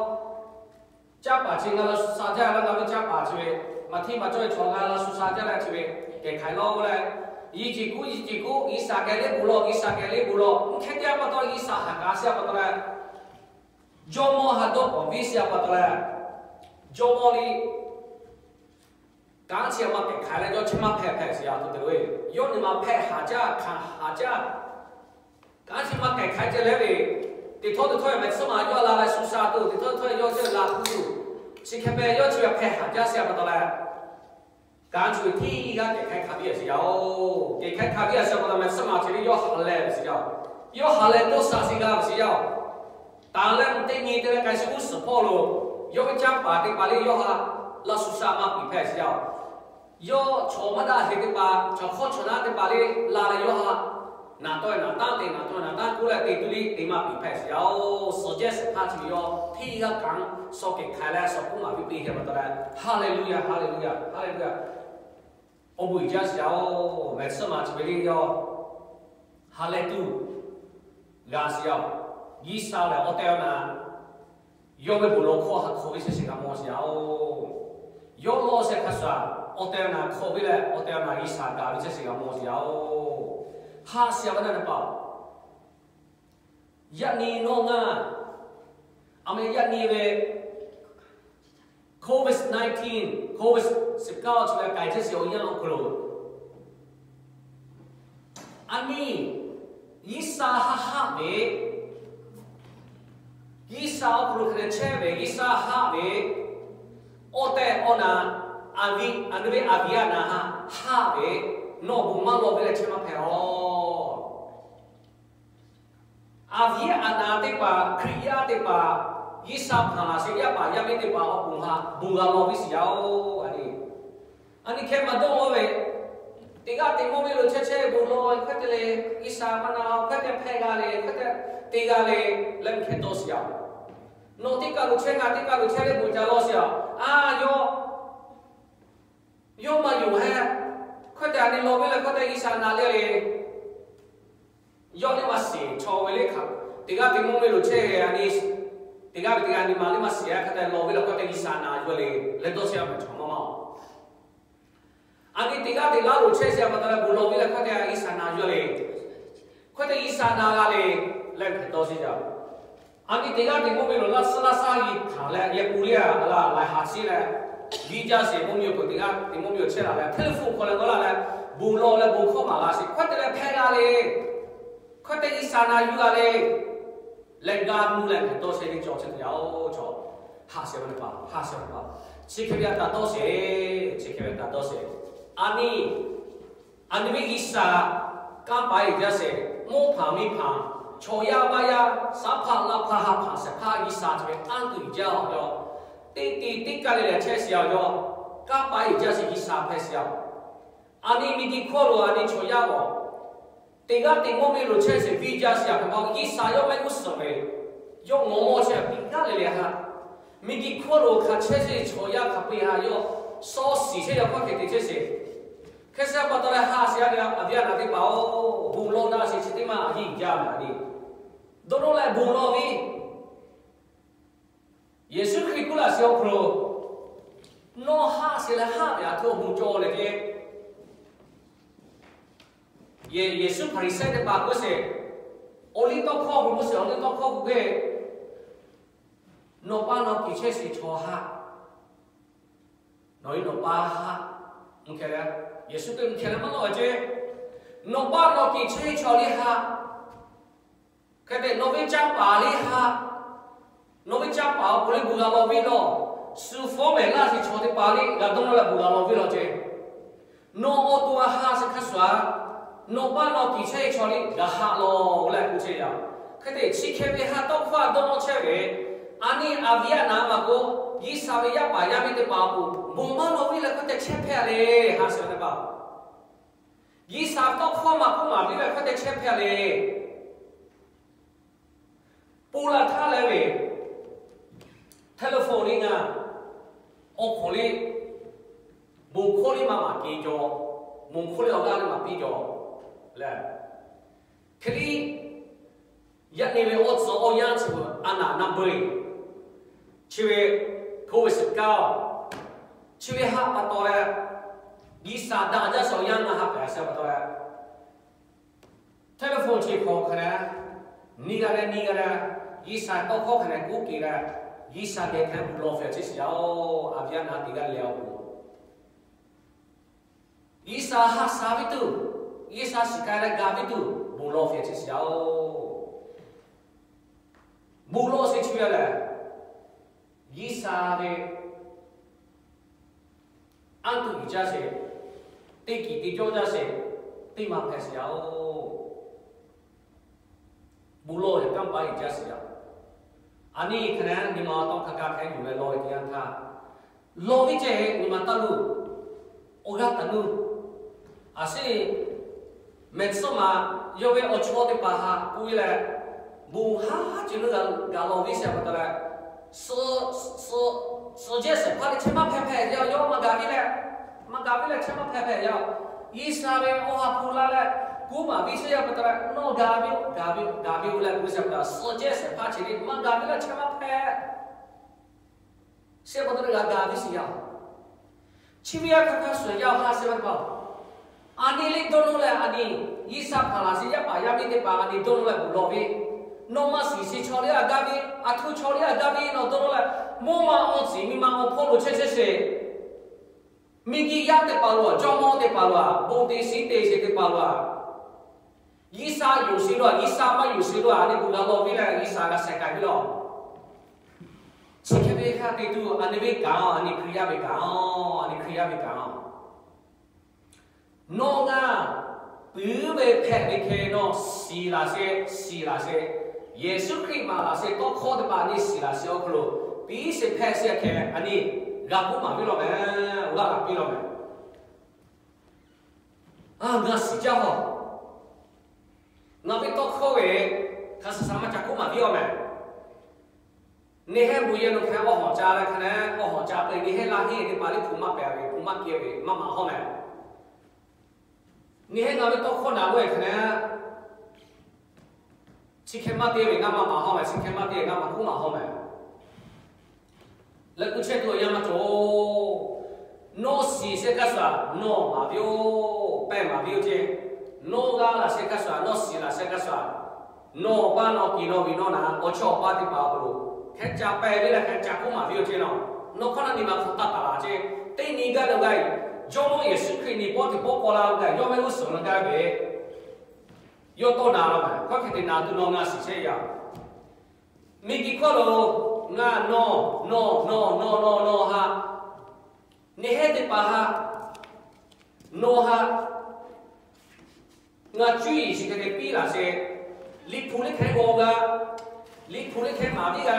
Canˇ paˍ chi ngaˬ laꞈ shu sha jaˇ laˇ, ngaˬ ve canˇ paˍ chi ve maˇ hteˇ maˇ cawˇ ve chaw ngaˬ laꞈ shu sha jaˇ leh chi ve kehˬ hk'a lawˇ leh, yiˇ ceuˬ kuˉ yiˇ ceuˬ kuˉ G'uiˬ sha geh le bon lawˬ, G'uiˬ sha geh le bon lawˬ, mvuhˇ hkehˇ teˇ g'aˇ pa taw G'uiˬ sha haꞈ k'a sheˍ pa taw leh, jawˇ mawˇ haꞈ dawˇ pawˍ viˇ sheˍ pa taw leh, jawˇ mawˇ le kanˉ chi maˇ kehˬ hk'a leh yawˇ chehˇ maˇ hpehꞈ hpehꞈ sheˍ-a htoꞈ te lo e. Yawˇ nyi ma hpehꞈ haˍ jaˇ, hkanˍ haˍ jaˇ. Kanˉ chi maˇ kehˬ hk'a ceh leh ve, teˇ htawˇ teˇ htawˇ mehˬ tsuhˇ maˬ yawˇ la leh shu sha tuˬ, teˇ htawˇ teˇ htawˇ yawˇ ceh la tuˬ, chi hk'e hpehꞈ yawˇ chi ve hpehꞈ haˍ jaˇ sheˍ pa taw leh, kanˉ chi ve hteˇ g'aˇ kehˬ hk'a hk'a piˇ-a sheˍ yaˇ-oˬ. Kehˬ hk'a hk'a piˇ-a sheˍ pa taw mehˬ tsuhˇ maˬ chi ve yawˇ ha lehˬ ve sheˍ yaˇ-oˬ. Yawˇ ha lehˬ dawˇ sha sheˍ g'a ve sheˍ yaˇ-oˬ. Taˍ leh mvuhˇ teˇ nyi te leh k'ai shiˍ g'uˇ suhˍ hpawˇ lo, yawˇ ve canˇ paˍ teˇ hpaˍ le yawˇ ha laꞈ shu sha maˇ piˍ hpehꞈ sheˍ yaˇ-oˬ. Yawˇ chaw maˇ daꞈ sheˍ teˇ hpaˍ, chaw hk'awˇ chaw naˉ teˇ hpaˍ le la leh yawˇ ha naˍ tawˆ naˍ tanˉ te, naˍ tawˆ naˍ tanˉ k'oˆ leh te tuˬ le te maˇ piˍ hpehꞈ sheˍ yaˇ-oˬ. Suhˍ jehˇ shehˍ hpaˇ chi ve yawˇ hteˇ g'aˇ kanˉ suh kehˬ hk'a leh suh kuˉ maˍ piˇ piˇ hk'e pa taw leh, Haˍleˍluˆyaꞈ, Haˍleˍluˆyaꞈ, Haˍleˍluˆyaꞈ. Awˬ bon uiˍ jaˇ sheˍ yaˇ-oˬ, mehˬ tsuhˇ maˬ chi ve le yawˇ ha lehˬ tuˬ g'a sheˍ yaˇ-oˬ. G'uiˬ sha lehˬ awˬ tehˬ awˬ na yawˇ ve bon lawˬ hkawˇ ha hk'awꞈ ve chehˇ sheˍ g'a mawˬ sheˍ yaˇ-oˬ. Yawˇ lawˇ shehˍ hk'a shuˍ awˬ tehˬ awˬ na hk'awꞈ ve leh awˬ tehˬ awˬ na G'uiˬ sha gaˬ ve chehˇ sheˍ g'a mawˬ sheˍ yaˇ-oˬ. Haꞈ sheˍ yaˇ ve naˆ teˇ hpaˍ-oˬ, yaꞈ nyi nawˬ ngaˬ, a meh yaꞈ nyi ve Covid nineteen, Covid สิบเก้า chi ve k'ai chehˇ sheˍ awˬ yanˇ awˬ hk'aw lo, a nyi G'uiˬ sha haˆ haˆ ve, G'uiˬ sha awˬ hk'aw lo hk'e leh chehˇ ve G'uiˬ sha haˆ ve, awˬ tehˬ awˬ na, a viˉ a nyi ve a viˉ a na haˆ haˆ ve, nawˬ bon maˇ lawˬ ve leh chehˇ maˇ hpehꞈ-oˬ. A viˉ a na teˇ hpaˍ, Hkriꞈ yaˇ teˇ hpaˍ, G'uiˬ sha hpanˍ laˬ sheˍ yaˇ paˍ yaˇ miˇ teˇ hpaˍ awˬ bon ha bon g'a lawˬ ve sheˍ yaˇ-oˬ. A nyi, a nyi hkeh maˇ dawˇ lawˇ ve, teˇ g'aˇ teˇ mawˇ ve lo chehˇ chehˇ bon lawˬ hk'e te le, G'uiˬ sha maˇ na hk'e te hpehꞈ g'a le, hk'e te te g'a le, leh mvuhˇ hkeh dawˇ sheˍ yaˇ-oˬ. Nawˬ teˇ kaˬ lo chehˇ, ngaˬ teˇ kaˬ lo chehˇ leh bon ca lawˬ sheˍ-a. A, yawˇ yawˇ maˇ yonˍ hehˉ, hk'e te a nyi lawˬ ve leh hk'e te G'uiˬ sha na le le. Yawˇ le maˇ shiˍ, chaw ve le hk'aˬ, teˇ g'aˇ teˇ mawˇ ve lo chehˇ ve a nyi, teˇ g'aˇ ve teˇ g'aˇ nyi ma le maˇ shiˍ-a, hk'e te lawˬ ve leh hk'e te G'uiˬ sha na yawˇ le, leh dawˇ sheˍ-a mehˬ chaw maˇ maˇ-oˬ. A nyi teˇ g'aˇ teˇ g'aˇ lo chehˇ sheˍ pa taw leh bon lawˬ ve leh hk'e te G'uiˬ sha na yawˇ le, hk'e te G'uiˬ sha na g'a le, leh hk'e dawˇ sheˍ yaˇ. A nyi teˇ g'aˇ teˇ mawˇ ve lo laˇ suhˉ laˇ shaˉ g'uiˇ hkanˍ leh yehˬ k'u le a la laiˬ haˍ chi leh, viˇ jaˇ sheˍ mawˇ miˇ awˬ pon teˇ g'aˇ teˇ mawˇ miˇ awˬ chehˇ la leh, hteˇ leˇ hpu hk'aw leh k'awꞈ laˇ leh, bon lawˬ leh bon hkawˇ maˍ g'a sheˍ, hk'e te leh hpehꞈ g'a le, hk'e te G'uiˬ sha na yuˬ g'a le, leh g'a mvuh leh hk'e dawˇ sheˍ ve cawˬ chi teˇ yanˇ-oˬ, chaw haꞈ sheˍ ve teˇ hpaˍ, haꞈ sheˍ ve teˇ hpaˍ, chi hk'e ve a taˍ dawˇ sheˍ, chi hk'e ve a taˍ dawˇ sheˍ. A nyi a nyi ve G'uiˬ sha kanˇ paˍ-e jaˇ sheˍ, mawˇ hpanˍ miˇ hpanˍ, chaw yaˇ maˇ yaˇ, saˉ hpaˇ laˇ hpaˇ ha hpanˍ shehˍ hpaˇ G'uiˬ sha chi ve anˇ tuˬ jaˇ-oˬ yawˇ, teˇ te teˇ kaˇ le leh chehˇ sheˍ-a yawˇ, kanˇ paˍ-e jaˇ sheˍ G'uiˬ sha hpehꞈ sheˍ-a. A nyi miˬ guiˬ hkawˇ lo a nyi chaw yaˇ-oˬ, teˇ g'aˇ teˇ mawˇ miˇ lo chehˇ sheˍ viˇ jaˇ sheˍ-a hk'e ma G'uiˬ sha yawˇ mehˆ g'uˇ suhˍ ve, yawˇ ngawˬ mawˇ chehˇ-a teˇ g'aˇ le le ha, miˬ guiˬ hkawˇ lo hk'a chehˇ sheˍ chaw yaˇ hk'a peu-eˬ ha yawˇ, sawˉ shiˍ chehˇ yaˇ hkawˇ hk'e te chehˇ sheˍ. Hk'e sheˍ pa taw leh haꞈ sheˍ-a ve a viˉ a naˍ teˇ hpaˍ-oˬ, bon lawˬ daꞈ sheˍ chi teˇ maˇ a yiˇ jaˇ ve a nyi, dawˇ lawˬ leh bon lawˬ ve Yeˍsuˆ Hkriꞈ k'oˆ laˇ sheˍ awˬ hk'aw lo, nawˬ haˆ sheˍ leh haˆ ve aˬ htoꞈ ma cawˬ leh k'o, Yeˍsuˆ Hpaˍriˍsehˇ teˇ hpaˍ k'oˆ sheˍ, awˬ liˇ tawˇ hkawˇ k'oˆ sheˍ, awˬ liˇ tawˇ hkawˇ k'oˆ ve, nawˬ pa nawˬ kiˬ chehˇ sheˍ chaw haˆ, nawˬ ve nawˬ pa haˆ, mvuhˇ hkeh leh, Yeˍsuˆ Hkriꞈ mvuhˇ hkeh leh maˇ lawˬ ve ceˇ, nawˬ pa nawˬ kiˬ chehˇ ve chaw liˇ haˆ, hk'e te nawˬ ve canˇ paˍ liˇ haˆ, nawˬ ve canˇ paˍ awˬ pon liˇ bvuhꞈ g'a lawˬ ve lawˬ, suh fawˉ mehˍ laˇ sheˍ chaw teˇ hpaˍ liˇ g'a dawˇ nawˇ leh bvuhꞈ g'a lawˬ ve lawˬ ceˇ. Nawˬ awˬ to a haˆ sheˍ hk'a shuˍ, nawˬ pa nawˬ kiˬ chehˇ ve chaw liˇ g'a haˆ lawˬ leh k'oˆ chehˇ yaˇ. Hk'e te chi hk'e ve haˆ tawˇ hkawˇ a dawˇ nawˇ chehˇ ve, aˬ nyi aˬ viˉ aˬ naˍ maˇ k'o, G'uiˬsha ve yaˇ paˍ yaˇ miˇ teˇ hpaˍ awˬ pon bon maˇ lawˬ ve leh hk'e te chehˇ hpehˇ le, haˆ sheˍ teˇ hpaˍ G'uiˬsha tawˇ hkawˇ maˇ k'oˆ maˍ ve leh hk'e te chehˇ hpehˇ le. Ponˬ laˬ htaˇ leh ve, telephone liˇ ngaˬ, awˬ hk'aw liˇ, bon hkawˇ liˇ maˇ maˍ kehˬ jaw, bon hkawˇ liˇ awˬ g'aˇ liˇ maˍ piˇ jaw leh, hk'e liˇ yaꞈ nyi ve awˬ tcuh awˬ yanˇ chi ve a naˍ na beuˬ, chi ve COVID สิบเก้า chi ve haˆ pa taw leh, G'uiˬsha daꞈ jaˇ sheˍ awˬ yanˇ na haˆ pehˍ sheˍ pa taw leh, telephone chi hk'aw hk'a leh, nyi g'a leh nyi g'a leh, G'uiˬsha tawˇ hkawˇ hk'a leh k'oˆ kehˬ leh, G'uiˬsha geh hk'e bon lawˬ ve chi sheˍ yaˇ-oˬ, aˬ viˉ aˬ naˍ teˇ g'aˇ leh awˬ pon G'uiˬsha haˆ sha ve tuˬ, G'uiˬsha shiˍ k'ai leh gaˬ ve tuˬ bon lawˬ ve chi sheˍ yaˇ-oˬ. Bon lawˬ sheˍ chi ve lehˬ, G'uiˬsha ve anˇ tuˬ uiˍ jaˇ sheˍ, teˇ kiˬ te cawˇ jaˇ sheˍ, teˇ maˇ hpehꞈ sheˍ yaˇ-oˬ. Bon lawˬ leh kanˇ paˍ uiˍ jaˇ sheˍ yaˇ. Aˬ nyi hk'e leh nyi ma tawˇ hk'a kaˇ hk'e yuˬ leh lawˬ ve teˇ yanˇ htaˇ, lawˬ ve ceh nyi ma taˇ luˬ, awˬ g'aˇ taˍ nuˇ. Aˬ shinˉ mehˬ tsuhˇ maˬ yawˇ ve awˬ chawˇ teˇ hpaˍ haꞈ k'oˆ ve leh, bon haˉ ceuˬ nuˇ g'a lawˬ ve sheˍ pa taw leh, suh jehˇ shehˍ hpaˇ leh chehˇ maˇ hpehˇ hpehꞈ yaˇ, yawˇ maˇ gaˬ ve leh, maˇ gaˬ ve leh chehˇ maˇ hpehˇ hpehꞈ yaˇ. G'uiˬsha ve awˬ ha hpu la leh k'oˆ maˍ ve sheˍ yaˇ pa taw leh, nawˬ gaˬ ve, gaˬ ve, gaˬ ve-oˬ leh k'oˆ sheˍ pa taw, suh jehˇ shehˍ hpaˇ chi leh maˇ gaˬ ve leh chehˇ maˇ hpehˇ sheˍ pa taw leh g'a gaˬ ve sheˍ yaˇ. Chi ve yaˇ hk'a hk'a shuˍ yaˇ awˬ ha sheˍ ve pa, aˬ nyi liˇ dawˇ nawˇ leh aˬ nyi G'uiˬsha hpaˍ laˬ sheˍ yaˇ paˍ yaˇ miˇ teˇ hpaˍ aˬ nyi dawˇ nawˇ leh bon lawˬ ve, nawˬ maˇ shiˍ sheˍ chaw liˇ a gaˇ ve, aˬ htoꞈ chaw liˇ a gaˇ ve nawˬ dawˇ nawˇ leh, mvuhˇ ma awˬ tcuhˍ miˇ ma awˬ hpawˇ lo chehˇ chehˇ sheˍ. Miˬguiˬ yaˇ teˇ hpaˍ lo a, jawˇmawˇ teˇ hpaˍ lo a, bon te shiˉ te sheˍ teˇ hpaˍ lo a, G'uiˬsha yonˍ sheˍ lo a, G'uiˬsha maˇ yonˍ sheˍ lo a, aˬ nyi bon g'a lawˬ ve leh G'uiˬsha g'a shehˍ k'ai ve lawˬ. Chi hk'e ve hk'a te tuˬ aˬ nyi ve kaꞈ, aˬ nyi Hkriꞈ yaˇ ve kaꞈ, aˬ nyi Hkriꞈ yaˇ ve kaꞈ, nawˬ ngaˬ puiˉ ve hpehꞈ ve hk'e nawˬ shiˍ laˬ sheˍ, shiˍ laˬ sheˍ. Yeˍsuˆ Hkriꞈ maˍ laˬ sheˍ tawˇ hkawˇ teˇ hpaˍ aˬ nyi shiˍ laˬ sheˍ awˬ hk'aw lo, piˇ sheˍ hpehꞈ sheˍ hk'e aˬ nyi g'a k'oˆ maˍ piˇ lawˬ meh, g'a laˬ piˇ lawˬ meh. A, ngaˬ shiˍ jaˇ hawˬ. Ngaˬ ve tawˇ hkawˇ ve hk'a shuˍ shuˍ maˇ ca k'oˆ maˍ piˇ-oˬ meh. Neˇ hehˉ bon yehˬ lo hk'e awˬ hawˬ ca leh hk'e leh, awˬ hawˬ ca peuˬ neˇ hehˉ laˇ heˆ teˇ hpaˍ liˇ hpu maˇ pehˍ ve, hpu maˇ kehˬ ve, maˇ maˍ hawˇ meh. Neˇ hehˉ ngaˬ ve tawˇ hkawˇ naˍ g'awˇ hk'e leh, chi hk'e maˇ te ve ngaˬ maˇ maˍ hawˇ meh, chi hk'e maˇ te ve ngaˬ maˇ k'oˆ maˍ hawˇ meh. Leh k'oˆ chehˇ tuˬ awˬ yanˇ maˇ cawˬ. Nawˬ shiˍ sheˍ hk'a shuˍ nawˬ maˍ piˇ-oˬ, pehˇ maˍ piˇ-oˬ ceˇ. Nawˬ g'a laˬ sheˍ hk'a shuˍ, nawˬ shiˍ laˬ sheˍ hk'a shuˍ, nawˬ pa nawˬ kiˬ nawˬ ve nawˬ naˍ awˬ chawˇ awˬ paˇ teˇ hpaˍ awˬ hk'aw lo hk'e ca pehˍ ve leh hk'e ca k'oˆ maˍ piˇ-oˬ ceˇ nawˬ. Nawˬ hk'aw naˬ nyi ma hk'aˬ taˇ taˍ laˬ ceˇ. Teˇ nyi gaˇ lo g'a, Jawˇmawˇ Yeˍsuˆ Hkriꞈ nyi pawˆ teˇ pawˆ k'aw la g'a, yawˇ mehˆ g'uˇ suhˍ lo gaˇ ve, yawˇ tawˇ na la meh. Hkawˇ hk'e te na tuˬ nawˬ ngaˬ shiˍ chehˇ yaˇ. Miˬguiˬ hkawˇ lo ngaˬ nawˬ, nawˬ, nawˬ, nawˬ, nawˬ, nawˬ haꞈ, neˇ hehˉ teˇ hpaˍ haꞈ, nawˬ haꞈ, ngaˬ cuˇ yiˍ shiˍ hk'e te piˇ laˬ sheˍ. Liꞈ hpu liˇ hkeh g'aw g'a, liꞈ hpu liˇ hkeh maˍ piˇ g'a.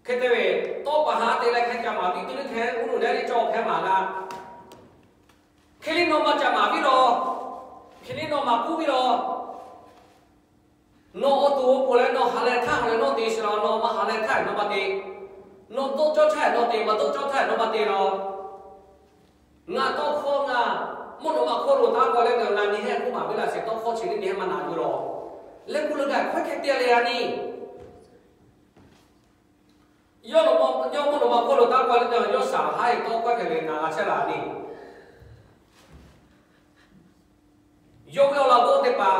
Hk'e te ve, tawˇ pa haꞈ te leh hkeh ca maˍ piˇ tuˬ liˇ hkeh uˉ nuˬ leh liˇ cawˇ hkeh maˍ g'a. Hk'e liˇ nawˬ maˇ ca maˍ piˇ lawˬ. Hk'e liˇ nawˬ maˍ kuˉ piˇ lawˬ. Nawˬ awˬ to awˬ pon leh nawˬ haꞈ leh htaˇ leh nawˬ te sheˍ lawˬ, nawˬ maˇ haꞈ leh htaˇ nawˬ maˇ te. Nawˬ dawˇ cawˇ htaˇ nawˬ te, maˇ dawˇ cawˇ htaˇ nawˬ maˇ te lawˬ. Ngaˬ tawˇ hkawˇ ngaˬ mvuhˇ naw ma hkawˇ lo taˇ k'awꞈ leh ngaˬ neˇ hehˉ k'oˆ maˍ ve laˬ sheˍ, tawˇ hkawˇ chi teˇ neˇ hehˉ maˇ na yuˬ lawˬ. Leh k'oˆ leh gaˬ hkawˇ hk'e te leh a nyi Yawˇ mvuhˇ naw ma hk'oˆ lo taˇ kawˆ leh, yawˇ shaˍ haˉ e tawˇ hkawˇ hkeh ve ngaˬ g'a chehˇ la ni. Yawˇ ve awˬ laꞈ g'awˇ teˇ hpaˍ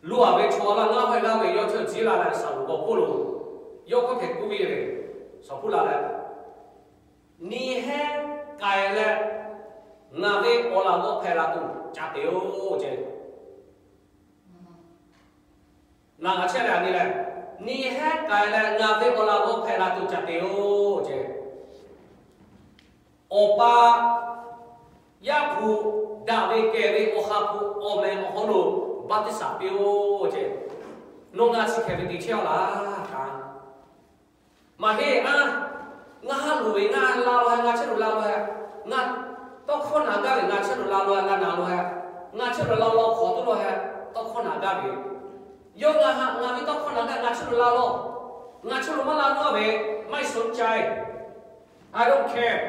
lo a ve chaw la ngaˇ hawehˇ g'aˇ ve yawˇ chehˇ tcuh la leh, shaˍ loˍ k'awꞈ hk'oˆ lo yawˇ hkawˇ hkeh k'oˆ ve le, shaˍ hpuˇ la leh, Nyi heˉ k'ai leh ngaˬ ve awˬ laꞈ g'awˇ hpehꞈ la tuˬ ca te-oˬ ce. Ngaˬ g'a chehˇ leh a nyi leh, nyi heˉ k'ai leh ngaˬ ve awˬ laꞈ g'awˇ hpehꞈ la tuˬ ca te-oˬ ce. Awˬ pa Yaˇ hpu daꞈ ve kehˬ ve Awˬ ha hpu awˬ meh awˬ hawˉ lo baˆtiˆsaˬ piˇ-oˆ ce. Nawˬ ngaˬ chi hkeh ve te chehˇ-aw laˇ kaꞈ, maˇ heˆ a. Ngaˬ ha loˍ ve ngaˬ la lo ha, ngaˬ chehˇ lo la lo ha, ngaˬ tawˇ hkawˇ naˍ gaˇ ve ngaˬ chehˇ lo la lo ha, ngaˬ naˍ lo ha, ngaˬ chehˇ lo la lo hk'awꞈ tuˬ lo ha, tawˇ hkawˇ naˍ gaˇ ve. Yawˇ ngaˬ ha ngaˬ ve tawˇ hkawˇ naˍ gaˇ ngaˬ chehˇ lo la lo, ngaˬ chehˇ lo maˇ la lo ve, maˇ heˆ suh caˇ. I don't care.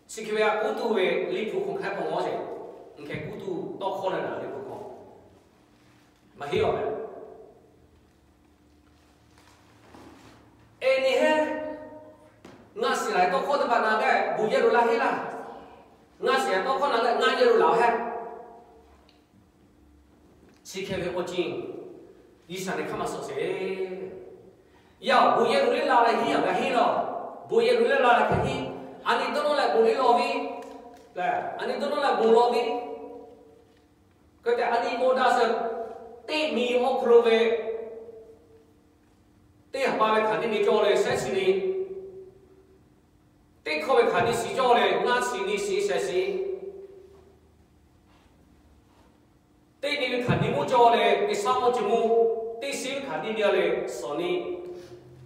Chi hk'e ve a kuˉ tuˬ ve Liꞈ hpu hk'aw hk'a hpawˇ ngawˬ sheˍ. Ngaˬ hkeh kuˉ tuˬ tawˇ hkawˇ leh naˍ ve hk'aw hk'aw maˇ heˆ-aˬ meh. Eˬ, nyi heˉ, ngaˬ shiˍ la tawˇ hkawˇ teˇ hpaˍ naˍ gaˇ, bon yehˬ lo la heˆ laˇ. Ngaˬ shiˍ la tawˇ hkawˇ naˍ gaˇ, ngaˬ yehˬ lo la heˆ. Chi hkeh ve awˬ ceuˬ G'uiˬsha ve hk'aˇ maˇ suh sheˍ. Yaˇ-oˬ, bon yehˬ lo le la leh hiˉ a g'a heˆ laˇ. Bon yehˬ lo le la leh hk'e hiˉ. A nyi dawˇ nawˇ leh bon le law ve, a nyi dawˇ nawˇ leh bon law ve, hk'e te a nyi bon daꞈ sheˍ. Teˇ miˬ awˬ hk'aw lo ve teˇ ha pa ve hkanˍ nyi nyi cawˇ leh shehˉ chi nyi, teˇ hkawˇ ve hkanˍ nyi shiˍ cawˇ leh ngaˇ chi nyi shiˍ shehˍ shiˍ, teˇ nyi ve hkanˍ nyi mvuhˇ cawˇ leh teˇ shaˉ mvuhˇ chi mvuhˇ, teˇ shiˉ ve hkanˍ nyi nyi leh suhˍ nyi.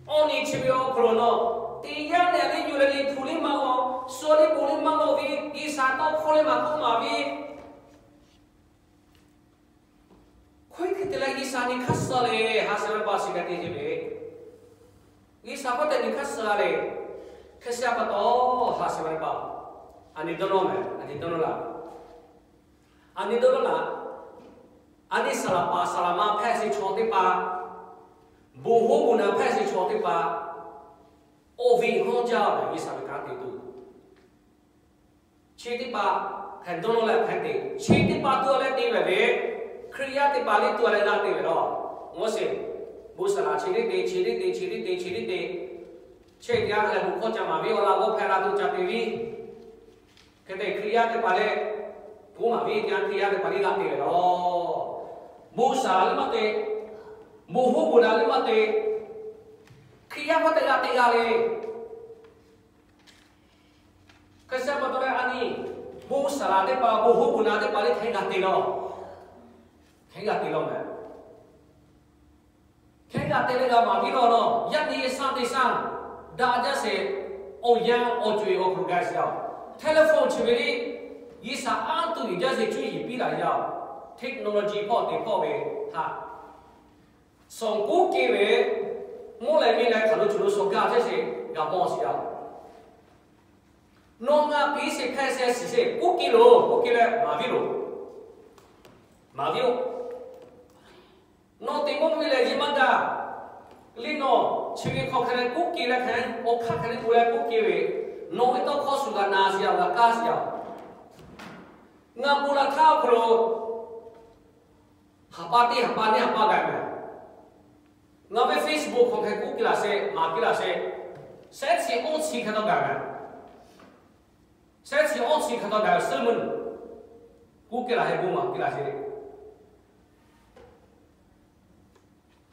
Awˬ nyi chi ve awˬ hk'aw lo nawˬ teˇ yanˇ leh a le yuˬ leh Liꞈ hpu le maˇ g'awˇ, suh le bon le maˇ g'awˇ ve, G'uiˬsha tawˇ hkawˇ le maˇ k'oˆ maˍ ve, hk'oˆ hk'e te leh G'uiˬsha nyi hk'aˇ suh le, ha shiˍ ve pa shiˍ g'a te ce ve. G'uiˬsha hk'oˆ te nyi hk'aˇ suh le, hk'e shiˍ pa taw, ha shiˍ ve pa, a nyi dawˇ nawˇ meh, a nyi dawˇ nawˇ laˇ, a nyi dawˇ nawˇ laˇ, a nyi saˍ laˍ paˍ saˍ laˍ ma hpehꞈ sheˍ chaw teˇ hpaˍ, bon hoˉ bon naˍ hpehꞈ sheˍ chaw teˇ hpaˍ, awˬ viˉ hawˉ jaˇ ve G'uiˬsha ve kanˉ te tuˬ Chi teˇ hpaˍ hk'e dawˇ nawˇ leh hk'e te, chi teˇ hpaˍ tuˬ leh te ve le. Hkriꞈ yaˇ teˇ hpaˍ le tuˬ leh g'a te ve law. Mawˇ sheˍ, bon saˍ laˍ chi teˇ te, chi teˇ te, chi teˇ te, chi teˇ te, chi teˇ g'aˇ leh bon hkawˇ ca maˍ ve awˬ laꞈ g'awˇ hpehꞈ la tuˬ ca te ve. Hk'e te Hkriꞈ yaˇ teˇ hpaˍ leh, k'oˆ maˍ ve teˇ g'aˇ Hkriꞈ yaˇ teˇ hpaˍ le g'a te ve law. Bon saˍ laˍ le maˇ te, bon hoˉ bon naˍ le maˇ te, Hkriꞈ yaˇ hk'aˇ teˇ g'aˇ teˇ g'aˇ le. Hk'e shiˍ pa taw leh a nyi, bon saˍ laˍ teˇ hpaˍ, bon hoˉ bon naˍ teˇ hpaˍ le hk'e g'a te law. Hk'e g'a te law meh. Hk'e g'a te leh g'a maˍ piˇ law law, yaˇ nyi shaˆ teˇ shaˆ daꞈ jaˇ sheˍ. Awˬ yanˇ awˬ co-e awˬ hk'aw lo gaˬ sheˍ a. Telephone chi ve le, G'uiˬsha a tuˬ yuˬ jaˇ sheˍ, cuˇ yiˍ piˇ laˬ yaˇ. Technology hpawˇ te hpawˇ ve htaꞈ suhˍ kuˉ keh ve, mvuhˇ leh miˇ leh hk'aˬ lo cuˬ lo suhˍ gaˇ chehˇ sheˍ, g'a paw sheˍ a. Nawˬ ngaˬ piˇ sheˍ hpehˇ sheh shiˍ sheˍ, kuˉ keh loˬ, kuˉ keh leh maˍ viˉ loˬ. Maˍ viˉ-oˬ. Nawˬ teꞈ mawˇ ve lehˬ yehˬ maˇ gaˬ. Liꞈ nawˬ chi ve hk'aw hk'e leh kuˉ keh leh hk'e, awˬ hk'aˇ hk'e leh k'oˆ leh kuˉ keh ve, nawˬ ve tawˇ hkawˇ shuˍ g'a na sheˍ a, g'a kaˇ sheˍ a. Ngaˬ bon laˬ htaˇ awˬ hk'aw lo haˍ pa teˇ haˍ pa neˇ haˍ pa gaˬ meh. Ngaˬ ve Facebook hk'aw hk'e kuˉ keh laˬ sheˍ, maˍ keh laˬ sheˍ, shehˉ chi awˇ chi hk'e taw gaˬ meh. Shehˉ chi awˇ chi hk'e taw gaˬ sermon kuˉ keh laˬ sheˍ, bon maˍ keh laˬ sheˍ.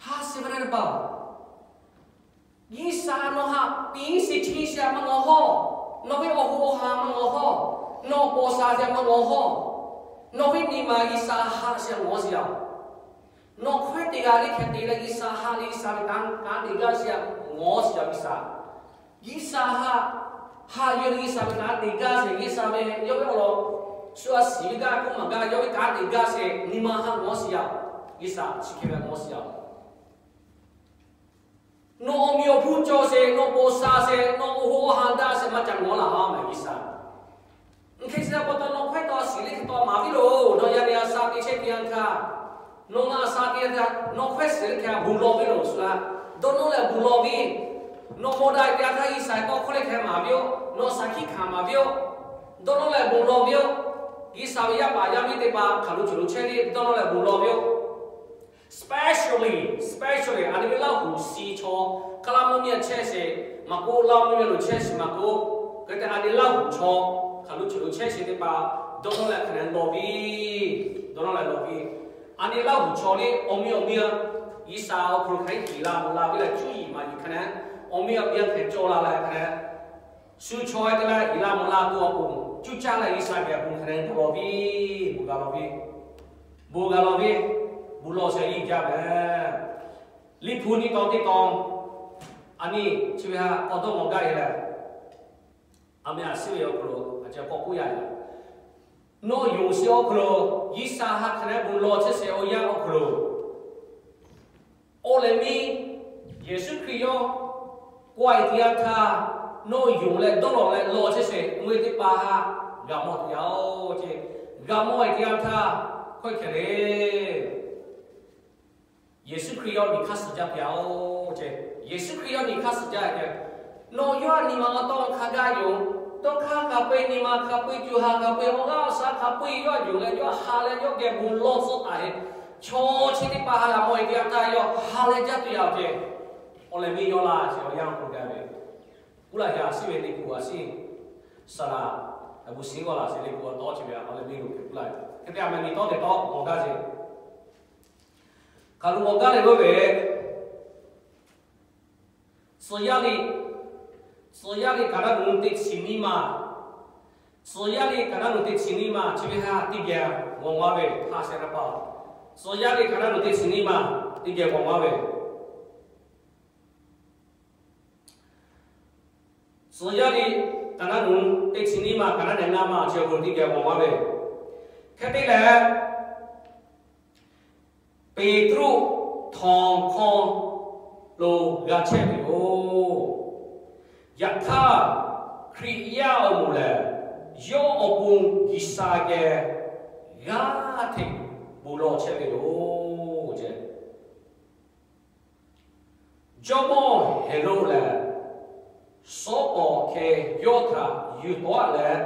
Ha shiˍ ve le paˍ, G'uiˬsha nawˬ haꞈ piˇ sheˍ chi sheˍ a maˇ ngawˬ hawˇ. Nawˬ ve awˬ hoꞈ awˬ ha maˇ ngawˬ hawˇ. Nawˬ paw sha sheˍ a maˇ ngawˬ hawˇ. Nawˬ ve nyi ma G'uiˬsha haꞈ sheˍ a ngawˬ sheˍ a. Nawˬ hkawehˇ teˇ g'aˇ le hk'e te leh G'uiˬsha haꞈ leh G'uiˬsha ve kanˉ te gaˇ sheˍ a ngawˬ sheˍ a G'uiˬsha. G'uiˬsha haꞈ, haꞈ yawˇ G'uiˬsha ve kanˉ te gaˇ sheˍ, G'uiˬsha ve yawˇ ve awˬ lawn shu a shiˍ ve gaˇ k'oˆ maˍ gaˇ, yawˇ ve kanˉ te gaˇ sheˍ, nyi ma haꞈ ngawˬ sheˍ a. G'uiˬsha chi hk'e ve ngawˬ sheˍ a. Nawˬ awˬ miˬ awˬ hpu cawˬ sheˍ, nawˬ paw sha sheˍ, nawˬ awˬ hoꞈ awˬ ha daꞈ sheˍ maˇ ca ngawˬ laˬ a meh G'uiˬsha. Hk'e shiˍ pa taw nawˬ hkawehˇ taw a shiˍ le hk'e taw maˍ viˉ loˬ. Nawˬ yaˇ nyi a sha te chehˇ te yanˇ htaˇ, nawˬ ngaˬ a sha te yanˇ htaˇ nawˬ hkawehˇ shiˍ le hk'e a bon lawˬ ve loˬ shu la. Dawˇ nawˇ leh bon lawˬ ve, Nawˬ mawˬ daꞈ te a htaˇ G'uiˬsha tawˇ hkawˇ leh hkeh maˍ ve yoˬ. Nawˬ shaˍ hkiˆ hkanˍ maˍ ve yoˬ. Dawˇ nawˇ leh bon lawˬ ve yoˬ. G'uiˬsha ve yaˇ paˍ yaˇ miˇ teˇ hpaˍ hk'aˬ lo choˬ lo chehˇ ve dawˇ nawˇ leh bon lawˬ ve yoˬ. Specially, specially, a nyi ve Laˇhuˍ shi chaw, Kaˇlaˇ mvuhˇ miˬ chehˇ sheˍ maˇ k'oˆ, Laˇ mvuhˇ miˬ lo chehˇ sheˍ maˇ k'oˆ, hk'e te a nyi Laˇhuˍ chaw hk'aˬ lo choˬ lo chehˇ sheˍ teˇ hpaˍ dawˇ nawˇ leh hk'aˬ leh lawˬ ve, dawˇ nawˇ leh lawˬ ve. A nyi Laˇhuˍ chaw lehˬ awˬ miˇ awˬ miˇ a, G'uiˬsha awˬ hk'aw lo hk'aˬ hk'e iˉ kiˍ la mvuh la ve leh cuˇ yiˍ maˍ yiˍ hk'aˬ leh, awˬ miˇ awˬ miˇ a hk'aˬ hk'e cawˬ la leh hk'aˬ leh, shu chaw e te leh yiˍ la mvuh la tuˬ awˬ pon cuˇ caˇ leh G'uiˬsha geh bon hk'aˬ leh dawˇ lawˬ ve, bon g'a lawˬ ve, bon g'a lawˬ ve, bon lawˬ sheˍ yiˇ jaˇ mehˍ. Liꞈ hpu nyi taw teˇ taw, a nyi chi ve htaꞈ k'awꞈ dawˇ mawˬ gaˇ e leh, a meh a shiˉ ve awˬ hk'aw lo a ceh k'awꞈ k'oˆ yaˇ yoˬ. Nawˬ yonˍ sheˍ awˬ hk'aw lo, G'uiˬsha ha hk'aˬ leh bon lawˬ chehˇ sheˍ awˬ yanˇ awˬ hk'aw lo, awˬ lehˬ miˇ Yeˍsuˆ Hkriꞈ yawˇ k'awꞈ e te a htaˇ, nawˬ yonˍ leh dawˇ lawˬ leh lawˬ chehˇ sheˍ mvuhˇ teˇ hpaˍ htaꞈ g'a mawˬ tuˬ yaˇ oˬ ce. G'a mawˬ e te a htaˇ hkawehˇ hkeh le, Yeˍsuˆ Hkriꞈ yawˇ nyi hk'aˇ suh jaˇ pyaꞈ oˬ ce. Yeˍsuˆ Hkriꞈ yawˇ nyi hk'aˇ suh jaˇ ce. Nawˬ yawˇ a nyi ma awˬ tawˇ hk'a gaˇ yoˬ. Tawˇ hk'aˇ hk'a peu-e nyi ma hk'a peu-e, co ha hk'a peu-e, awˬ g'aˇ awˬ shaˉ hk'a peu-e yawˇ yonˍ leh yawˇ ha leh yawˇ geh bon lawˬ tcuhˉ taˍ e, chaw chi teˇ hpaˍ ha g'a mawˬ e te a htaˇ yawˇ ha leh jaˇ tuˬ yaˇ oˬ ce. Awˬ lehˬ miˇ yawˇ laˇ ce awˬ yanˇ k'oˆ gaˇ ve, kuˇ laˇ yaꞈ shiˉ ve le kuˬ a shiˉ, saˍ laꞈ, a bu shiˉ g'awˇ laꞈ shiˉ le kuˬ a tawˇ chi ve awˬ lehˬ miˇ lo hk'e kuˇ laˇ ve hk'e te a meh miˇ tawˇ te tawˇ mawˬ gaˇ ce. Hk'aˬ lo mawˬ gaˇ leh g'oˇ ve, Tcuh yaˇ liꞈ, Tcuh yaˇ liꞈ kaˍ naˉ nuˬ teˇ chi nyiˇ ma, Tcuh yaˇ liꞈ kaˍ naˉ nuˬ teˇ chi nyiˇ ma chi ve htaꞈ teˇ geh g'awˬ maˇ ve hk'a sheh na pa. Tcuh yaˇ liꞈ kaˍ naˉ nuˬ teˇ chi nyiˇ ma teˇ geh g'awˬ maˇ ve, Tcuh yaˇ liꞈ kaˍ naˉ nuˬ teˇ chi nyiˇ ma kaˍ naˉ nehˬ ngaˇ ma chi awˬ hk'aw lo teˇ geh g'awˬ maˇ ve, hk'e te leh Peˍtruˆ htawnˍ hk'aw lo g'a chehˇ ve yoˬ. Yaꞈ hk'aˇ, Hkriꞈ yaˇ awˬ moˍ lehˬ, yawˇ awˬ pon G'uiˬsha geh g'aˇ hteꞈ bon lawˬ chehˇ ve yoˬ ce. Jawˇmawˇ Heˍroˆ lehˬ, suhˉ k'awꞈ hkeh yawˇ htaꞈ yuˬ tawˆ leh,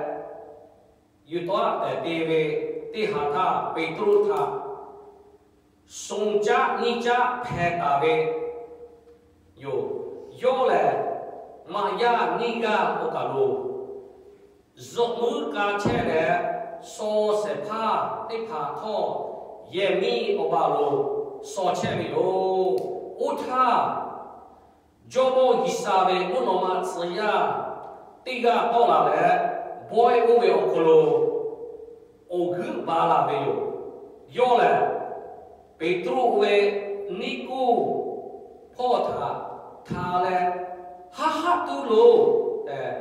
yuˬ tawˆ tehꞈ te ve teˇ ha htaˇ, Peˍtruˆ htaꞈ shon caˆ nyiˇ caˆ hpeh taˍ ve yoˬ. Yawˇ lehˬ, maꞈ yaˇ nyiˇ g'aˇ k'o kaˬ lo zuhꞈ muiˉ k'a chehˇ leh, shaw shehˍ hpaˇ teˇ hpaˍ htawˇ yehˬ miˇ awˬ baˬ lo shaw chehˇ ve yoˬ. Oˇ htaˇ, Jawˇmawˇ G'uiˬsha ve mvuhˇ naw ma tcuh yaˇ teˇ g'aˇ tawˆ la leh, bawehˇ oˇ ve awˬ hk'aw lo awˬ g'euˆ ba la ve yoˬ. Yawˇ lehˬ, Peˍtruˆ ve niˇ kuˇ hpawˇ htaꞈ hta leh, Haˉ haˉ tuˉ loˬ tehꞈ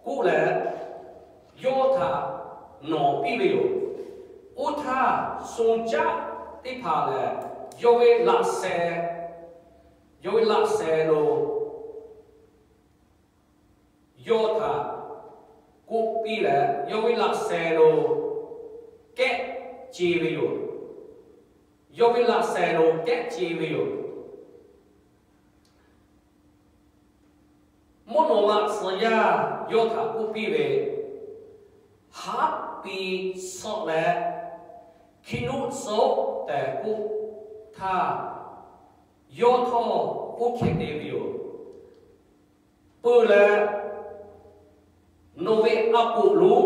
k'oˆ leh, yawˇ htaꞈ nawˍ piˇ ve yoˬ. Oˇ htaˇ, shon caˆ teˇ hpaˍ lehˬ, yawˇ ve laꞈ sheh, yawˇ ve laꞈ sheh lo yawˇ htaꞈ k'oˆ piˇ leh, yawˇ ve laꞈ sheh lo kehˉ ce ve yoˬ. Yawˇ ve laꞈ sheh lo kehˉ ce ve yoˬ. Mvuhˇ naw ma tcuh yaˇ yawˇ htaꞈ k'oˆ piˇ ve, Haˉ piˇ suhˆ leh, hkiˇ nuˆ tcuhˉ-oˆ tehꞈ k'oˆ htaˇ, yawˇ htawˇ oˇ hk'e te ve yoˬ. Peuˬ leh, nawˬ ve a poꞈ lonˉ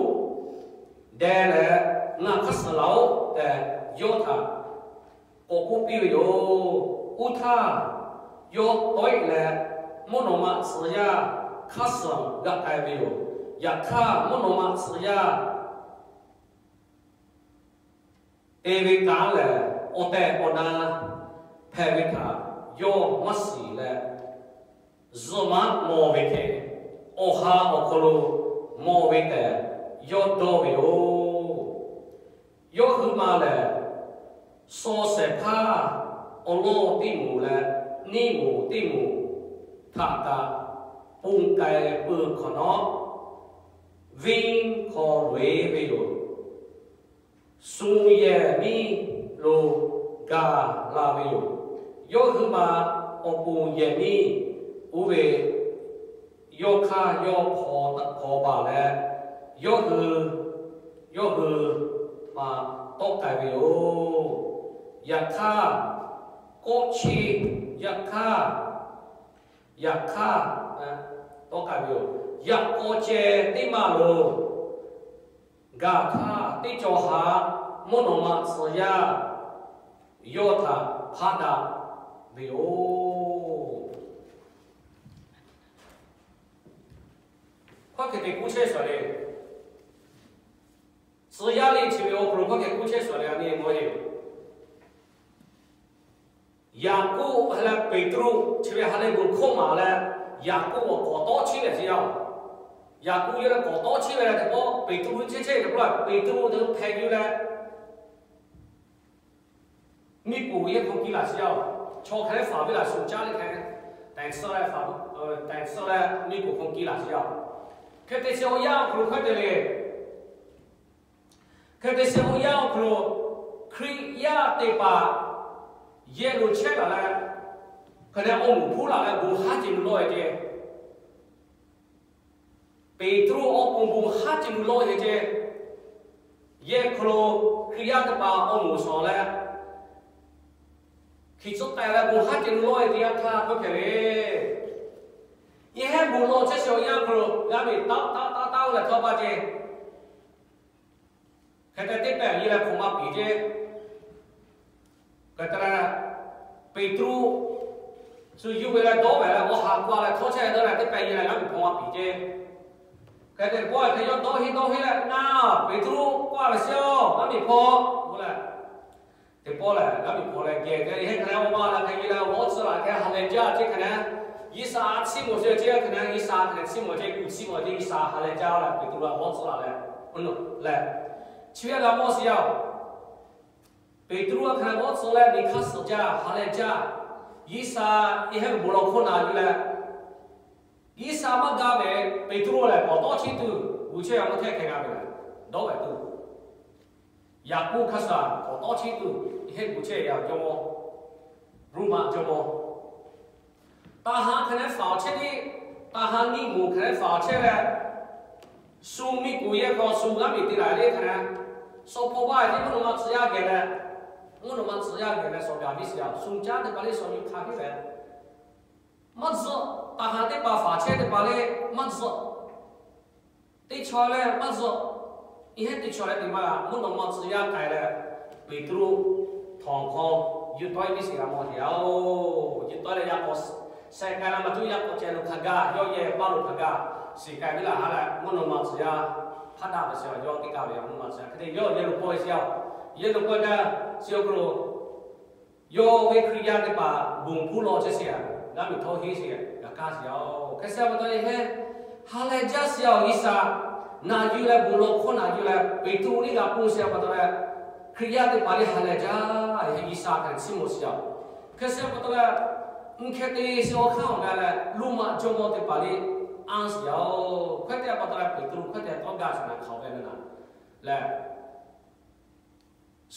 deh leh ngaˬ hk'aˇ suh laˬ-oˆ tehꞈ, yawˇ htaꞈ k'awꞈ k'oˆ piˇ ve yoˬ. Oˇ htaˇ, yawˇ tawˆ-e leh mvuhˇ naw ma tcuh yaˇ hk'aˇ suh g'aꞈ k'ai ve yoˬ. Yaꞈ hk'aˇ, mvuhˇ naw ma tcuh yaˇ te ve kanˉ lehˬ, awˬ tehˬ awˬ na hpehꞈ ve htaꞈ yawˇ maˇ shiˍ leh, zuhꞈ maˆ mawˬ ve hk'e, awˬ ha awˬ hk'aw lo mawˬ ve tehꞈ yawˇ dawˇ ve yoˬ. Yawˇ hui ma lehˬ, shaw shehˍ hpaˇ awˬ lawn teˇ moˍ leh neˇ moˍ teˇ moˍ htaꞈ kaꞈ ponˬ k'ai peuˬ hk'awꞈ nawˉ, venˇ hk'aw loꞈ-e ve yoˬ. Shonˍ yehˬ miˇ lo gaˬ la ve yoˬ. Yawˇ hui ma awˬ pon yehˬ miˇ oˇ ve yawˇ hk'aˇ yawˇ hpaw taˍ hpaw baˬ leh, yawˇ hui, yawˇ hui maˇ tawˆ k'ai ve yoˬ. Yaꞈ hk'aˇ, kawˆ chi, yaꞈ hk'aˇ, yaꞈ hk'aˇ, tawˆ k'ai ve yoˬ. Yaꞈ k'aw ceh teˇ maˇ lo gaˬ htaˇ, teˇ cawˬ haꞈ mvuhˇ naw ma tcuh yaˇ yawˇ htaꞈ hpaˆ daꞈ ve yoˬ. Hkawˇ hkeh te k'oˆ chehˇ shuˍ le. Tcuh yaˇ le chi ve awˬ hk'aw lo hkawˇ hkeh k'oˆ chehˇ shuˍ le, a nyi mawˬ e. Yaˍkoˆ leh Peˍtruˆ chi ve ha lehˬ bon hkawˇ maˍ leh, Yaˍkoˆ awˬ k'awꞈ tawˉ chiˇ leh chi yaˇ-oˬ. Yaˍkoˆ yawˇ leh k'awꞈ tawˉ chiˇ ve leh teˇ pawˆ Peˍtruˆ chiˇ chehˇ ve teˇ pawˆ lehˬ, Peˍtruˆ teˇ hpehꞈ yuˬ leh, miˬ guiˬ yehˇ hk'aw kiˇ laˬ chi yaˇ-oˬ. Chaw hk'e leh faˍ ve laˬ shuˍ caˉ leh hk'e, taiˍ suh leh faˍ, taiˍ suh leh miˬ guiˬ hk'aw kiˇ laˬ chi yaˇ-oˬ. Hk'e te chi awˬ yanˇ awˬ hk'aw lo hk'e te le. Hk'e te chi awˬ yanˇ awˬ hk'aw lo Hkriꞈ yaˇ teˇ hpaˍ yehˇ lo chehˇ laˬ leh, hk'e leh awˬ moˍ hpuˉ laˬ leh bon haˉ ceˬ lo lawˇ e ce. Peˍtruˆ awˬ pon bon haˉ ceˬ lo lawˇ e ce. Yehˇ hk'aw lo Hkriꞈ yaˇ teˇ hpaˍ awˬ moˍ shawˍ leh, hkiˬ tcuhˉ k'ai leh bon haˉ ceˬ lo lawˇ e teˇ yanˇ htaˇ hkawˇ hkeh le. Yehˇ hehˉ bon lawˇ chehˇ chi awˬ yanˇ hk'aw lo g'a ve taˆ taˆ taˆ taˆ leh htawˇ pa ce. Hk'e te teˇ pehˍ yehˇ leh hk'awꞈ ma piˍ ce. Hk'e te leh, Peˍtruˆ shu yuˬ ve leh dawˇ ve leh awˬ ha k'oˆ leh htawˇ chehˇ dawˇ leh teˇ pehˍ yehˇ leh g'a ve hk'awꞈ ma piˍ ce. Hk'e te pawˆ hk'e yawˇ dawˇ heˆ dawˇ heˆ leh naˇ, Peˍtruˆ k'oˆ ve shiˍ-oˬ, g'a miˬ hpaw k'oˆ leh, teˇ pawˆ lehˬ g'a miˬ hpaw leh geh te yehˇ hk'e leh awˬ ma leh hk'e yehˇ leh g'awˇ tcuh laˬ hk'e ha leh jaˇ ce hk'e leh, G'uiˬ sha a ciˉ mawˬ ce ce hk'e leh G'uiˬ sha hk'e leh ciˉ mawˬ ce, kuˬ ciˉ mawˬ ce, G'uiˬ sha ha leh jaˇ leh Peˍtruˆ g'a g'awˇ tcuh laˬ leh, leh chi ve g'a mawˬ shiˍ yaˇ-oˬ. Peˍtruˆ a hk'e leh g'awˇ tcuh leh miˬ hk'aˇ suhˍ jaˇ ha leh jaˇ. G'uiˬ sha yehˇ hehˉ ve bon lawˬ hkawˇ na yuˬ leh, G'uiˬ sha maˇ ga ve Peˍtruˆ lehˬ k'awꞈ tawˉ chiˇ tuˬ g'uˬ chehˇ ve mvuhˇ htehˇ hkeh g'a ve lehˬ dawˇ ve tuˬ, Yaˍkoˆ hk'a shuˍ k'awꞈ tawˉ chiˇ tuˬ yehˇ hehˉ g'uˬ chehˇ ve yaˇ jawˇ mawˇ, Roˉmaꞈ jawˇ mawˇ. Taˍ ha hk'e leh faˍ awˬ chehˇ tiˉ, taˍ ha nyiˇ moˍ hk'e leh faˍ awˬ chehˇ leh, shu miˬ guiˬ yehˇ hk'aw shu g'a miˬ te laˬ le hk'e leh, shaw hpaw baˇ ve tiˉ mvuhˇ naw ma tcuh yaˇ geh leh, mvuhˇ naw ma tcuh yaˇ geh leh shaw gaˬ miˬ shiˍ yaˇ, shu caˉ teˇ hpaˍ le shaw yuˬ hk'a piˇ leh, maˇ tzuhˆ, taˍ ha teˇ hpaˍ faˍ chehˇ teˇ hpaˍ le maˇ tzuhˆ. Teˇ chaw leh maˇ zuhˆ. Yehˇ hehˉ teˇ chaw leh teˇ ma mvuhˇ naw ma tcuh yaˇ k'ai leh, Peˍtruˆ htawnˍ hk'aw yuˬ tawˆ e piˇ shiˍ g'a mawˬ te yaˇ-oˬ. Yuˬ tawˆ e leh yaˇ k'awꞈ sheh k'ai la maˇ tuˉ yaˇ k'awꞈ ceh lo hk'a gaˇ, yawˇ yehˇ paˇ lo hk'a gaˇ, shiˍ k'ai piˇ laˬ ha leh mvuhˇ naw ma tcuh yaˇ hpaˇ daꞈ ve shiˍ yawˇ teˇ kaˇ ve yaˇ mvuhˇ naw ma tcuh yaˇ hk'e te yawˇ yehˇ lo pawˆ e shiˍ yaˇ-oˬ. Yehˇ lo pawˆ e gaˇ shiˍ awˬ hk'aw lo yawˇ ve Hkriꞈ yaˇ teˇ hpaˍ bon hpuˇ lawˬ chehˇ shiˍ, g'a miˬ htawˇ henˇ shiˍ, g'a kaˇ shiˍ yaˇ-oˬ. Hk'e shiˍ pa taw yehˇ hehˉ ha leh jaˇ shiˍ yaˇ-oˬ. G'uiˬ sha na yuˬ leh bon lawˬ hkawˇ na yuˬ leh Peˍtruˆ liˇ g'a pon shiˍ pa taw leh, Hkriꞈ yaˇ teˇ hpaˍ le ha leh jaˇ, yehˇ hehˉ G'uiˬ sha hk'e chiˇ mawˬ shiˍ yaˇ-oˬ. Hk'e shiˍ pa taw leh, mvuhˇ hk'e te shiˍ awˬ hk'aˇ awˬ ga leh Roˉmaꞈ jawˇ mawˇ teˇ hpaˍ le anˇ shiˍ yaˇ-oˬ. Hk'e te pa taw leh Peˍtruˆ hk'e te tawˇ gaˇ shiˍ na hk'aˬ ve le na leh,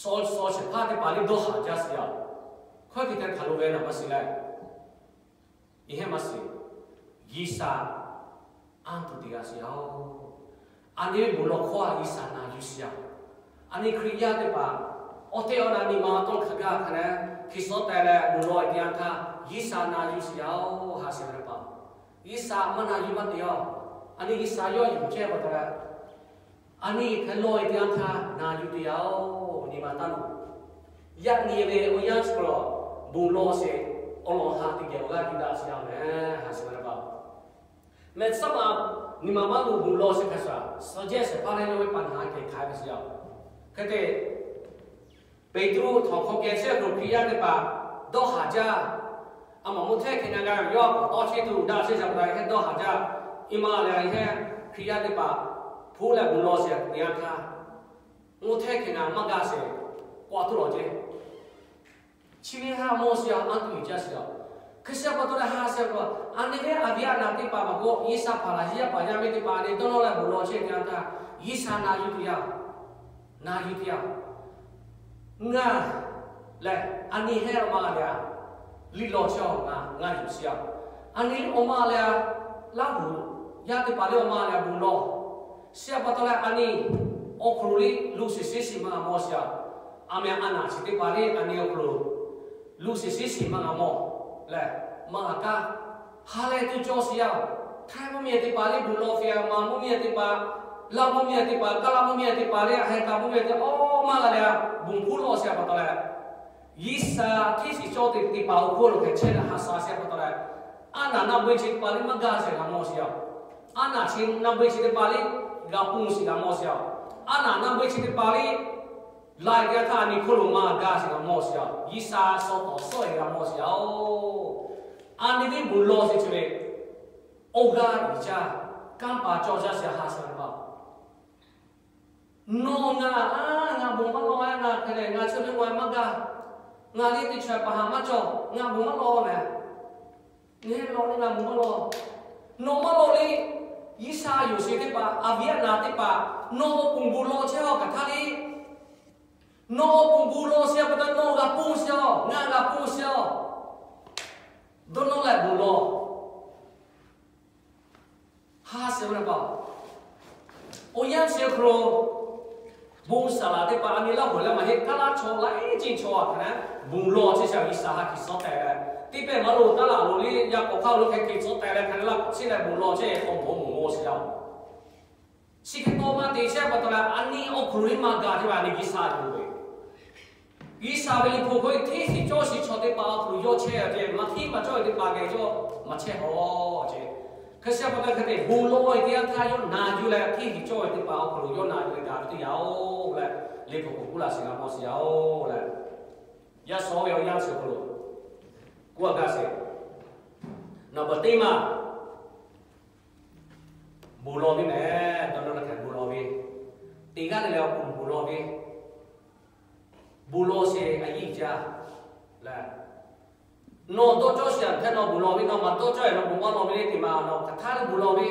shaw shaw shehˍ hpaˇ teˇ hpaˍ le dawˇ haˍ jaˇ shiˍ yaˇ-oˬ. Hk'e te hk'aˬ lo ve na maˇ shiˍ leh, yehˇ hehˉ maˇ shiˍ, G'uiˬ sha anˇ tuˬ te g'a shiˍ yaˇ-oˬ. A nyi ve bon lawˬ hkawˇ a G'uiˬ sha na yuˬ shiˍ yaˇ. A nyi Hkriꞈ yaˇ teˇ hpaˍ awˬ te awˬ na nyi ma tawˇ hk'a gaˇ hk'a leh hkiˬ suhˉ teh leh bon lawˬ e teˇ yanˇ htaˇ G'uiˬ sha na yuˬ shiˍ yaˇ-oˬ, ha shiˍ ve teˇ hpaˍ. G'uiˬ sha maˇ na yuˬ maˇ te yaˇ-oˬ. A nyi G'uiˬ sha yawˇ yuˬ chehˇ pa taw leh, a nyi hk'e lawˬ e teˇ yanˇ htaˇ na yuˬ te yaˇ-oˬ, nyi ma taˇ loˬ. Yaꞈ nyi ve awˬ yanˇ chi hk'aw lo bon lawˬ sheˍ, awˬ lawn ha teˇ geh awˬ g'aˇ yuˬ daꞈ shiˍ yaˇ-oˬ meh, ha shiˍ ve teˇ hpaˍ. Mehˬ tcuhˉ ma nyi ma maˇ loˬ bon lawˬ sheˍ hk'a shuˍ, suhˍ jehˇ shehˍ hpaˇ leh yawˇ ve paˍ naˍ kehˬ hk'aˬ hk'e ve shiˍ yaˇ-oˬ. Hk'e te Peˍtruˆ htawnˍ hk'aw keh chehˇ hk'aw lo Hkriꞈ yaˇ teˇ hpaˍ dawˇ haˍ jaˇ. A maꞈ mvuhˇ htehˇ hkeh na g'a ve yawˇ k'awꞈ tawˇ chiˇ tuˬ daꞈ chehˇ shaˍ pa taw hehˉ dawˇ haˍ jaˇ. Nyi ma lehˬ yehˇ hehˉ Hkriꞈ yaˇ teˇ hpaˍ hpuˇ leh bon lawˬ sheˍ teˇ yanˇ htaˇ, mvuhˇ htehˇ hkeh na maˇ gaˇ sheˍ, k'awꞈ tuˬ lawˬ ceˇ. Chi ve ha mawˬ shiˍ yaˇ, anˇ tuˬ yuˬ jaˇ shiˍ yaˇ. Hk'e shiˍ pa taw leh ha shiˍ pa, a nyi ve a viˉ a naˍ teˇ hpaˍ maˇ k'o, G'uiˬ sha hpaˍ laˬ yeˇ yaˇ paˍ yaˇ miˇ teˇ hpaˍ a nyi dawˇ nawˇ leh bon lawˬ chehˇ teˇ yanˇ htaˇ, G'uiˬ sha na yuˬ te yaˇ, na yuˬ te yaˇ. Ngaˬ lehˬ a nyi hehˉ awˬ ma lehˬ a, liˇ lawˬ chehˇ-oˬ, ngaˬ ngaˬ yuˬ shiˍ yaˇ. A nyi awˬ ma lehˬ a, Laˇ huˍ Yaˇ teˇ hpaˍ liˇ awˬ ma lehˬ bvuhˬ lawˬ. Chi pa taw leh a nyi awˬ hk'aw lo liˇ luˬ shiˍ shiˍ shiˍ maˇ g'a mawˬ shiˍ-a. A meh a naˍ chi teˇ hpaˍ liˇ a nyi awˬ hk'aw lo luˬ shiˍ shiˍ shiˍ maˇ g'a mawˬ lehˬ, maˇ g'a kaˇ. Ha lehˬ tuˬ cawˬ shiˍ-a. Htaiˇ mvuhˇ miˬ teˇ hpaˍ liˇ bvuhˬ lawˬ ve, a ma mvuhˇ miˬ teˇ hpaˍ, Laˇ mvuhˇ miˬ teˇ hpaˍ, Kaˇ laˇ mvuhˇ miˬ teˇ hpaˍ liˇ a heh kaꞈ mvuhˇ miˬ teˇ hpaˍ maˇ g'a leh bvuhˬ hpuˇ lawˬ shiˍ pa taw leh, G'uiˬsha hteˇ shiˍ cawˇ teˇ hpaˍ awˬ hk'aw lo hk'e chehˇ leh ha sha shiˍ pa taw leh, a naˍ naˆ beuˆ chi teˇ hpaˍ liˇ maˇ gaˇ shiˍ g'a mawˬ shiˍ-a. A naˍ chi naˆ beuˆ chi teˇ hpaˍ liˇ g'a pun shiˍ g'a mawˬ shiˍ-a. A naˍ naˆ beuˆ chi teˇ hpaˍ liˇ laiˬ g'a htaˇ a nyi hk'oˆ lo maˇ gaˇ shiˍ g'a mawˬ shiˍ-a. G'uiˬsha suh tawˍ suhˉ e g'a mawˬ shiˍ-a-oˬ. A nyi liˇ bvuhˬ lawˬ shiˍ chi ve awˬ g'aˇ uiˍ jaˇ, kanˇ paˍ cawˇ jaˇ shiˍ ha sha ve pa. Nawˬ ngaˬ a, ngaˬ bvuhˬ maˇ lawˬ-e, ngaˬ hk'e leh ngaˬ chi ve maˇ gaˇ, ngaˬ liˇ teˇ chaw paˍ haꞈ maˇ cawˬ, ngaˬ bvuhˬ maˇ lawˬ leh, ngaˬ lawˬ liˇ ngaˬ bvuhˬ maˇ lawˬ. Nawˬ maˇ lawˬ liˇ, G'uiˬsha yonˍ sheˍ teˇ hpaˍ, a viˉ a naˍ teˇ hpaˍ, nawˬ awˬ ponˬ bvuhˬ lawˬ chehˇ-a hk'aˬ htaˇ liˇ. Nawˬ awˬ ponˬ bvuhˬ lawˬ shiˍ pa taw nawˬ g'a pun shiˍ-a, ngaˬ g'a pun shiˍ-a. Dawˇ nawˇ leh bvuhˬ lawˬ. Ha shiˍ ve pa. Awˬ yanˇ chi hk'aw lo bon saˍ laˍ teˇ hpaˍ a nyi laˇ hoꞈ leh maˇ heˆ, kaˇ laˇ chaw laiˉ ceuˬ chaw a hk'aˬ hk'e bvuhˬ lawˬ chehˇ shiˍ-a. G'uiˬsha ha hkiˬ suhˉ tehꞈ leh, teˇ pehˇ maˇ lo taˇ laˬ lo liˇ yaˇ k'awꞈ hk'aˇ lo hk'e hkiˬ suhˉ tehꞈ leh hk'aˬ hk'e laˇ k'awꞈ chehˇ leh bvuhˬ lawˬ chehˇ k'o mawˬ mawˬ shiˍ-a. Chi hk'e taw maˇ te chehˇ pa taw leh a nyi awˬ hk'aw lo liˇ maˇ gaˬ teˇ hpaˍ a nyi G'uiˬsha yoˬ ve. G'uiˬsha ve liꞈ hpu hk'aw hteˇ shiˍ cawˇ shiˍ chaw teˇ hpaˍ awˬ hk'aw lo yawˇ chehˇ-a ce, maˇ hteˇ maˇ cawˇ ve teˇ hpaˍ geh yawˇ maˇ chehˇ-a ce. Hk'e shiˍ pa taw hk'e te bon lawˬ-e teˇ yanˇ htaˇ yawˇ na yuˬ leh hteˇ shiˍ cawˇ ve teˇ hpaˍ awˬ hk'aw lo yawˇ na yuˬ leh gaˬ ve teˇ yanˇ-oˬ leh, liꞈ hpu k'oˆ laˇ shiˍ g'a mawˬ shiˍ-a-oˬ leh, yaˇ suh ve awˬ yanˇ chi hk'aw lo k'oˆ a gaˇ sheˍ. Naˍ baˬ teˇ maˬ bon lawˬ ve mehˍ, dawˇ nawˇ leh hk'e bon lawˬ ve, teˇ g'aˇ leh leh awˬ ponˬ bon lawˬ ve, bon lawˬ sheˍ a yiˇ jaˇ leh, nawˬ dawˇ cawˇ sheˍ a htaˇ nawˬ bon lawˬ ve, nawˬ maˇ dawˇ cawˇ-e nawˬ bon maˇ lawˬ ve le teˇ maˬ nawˬ hk'aˬ htaˇ bon lawˬ ve,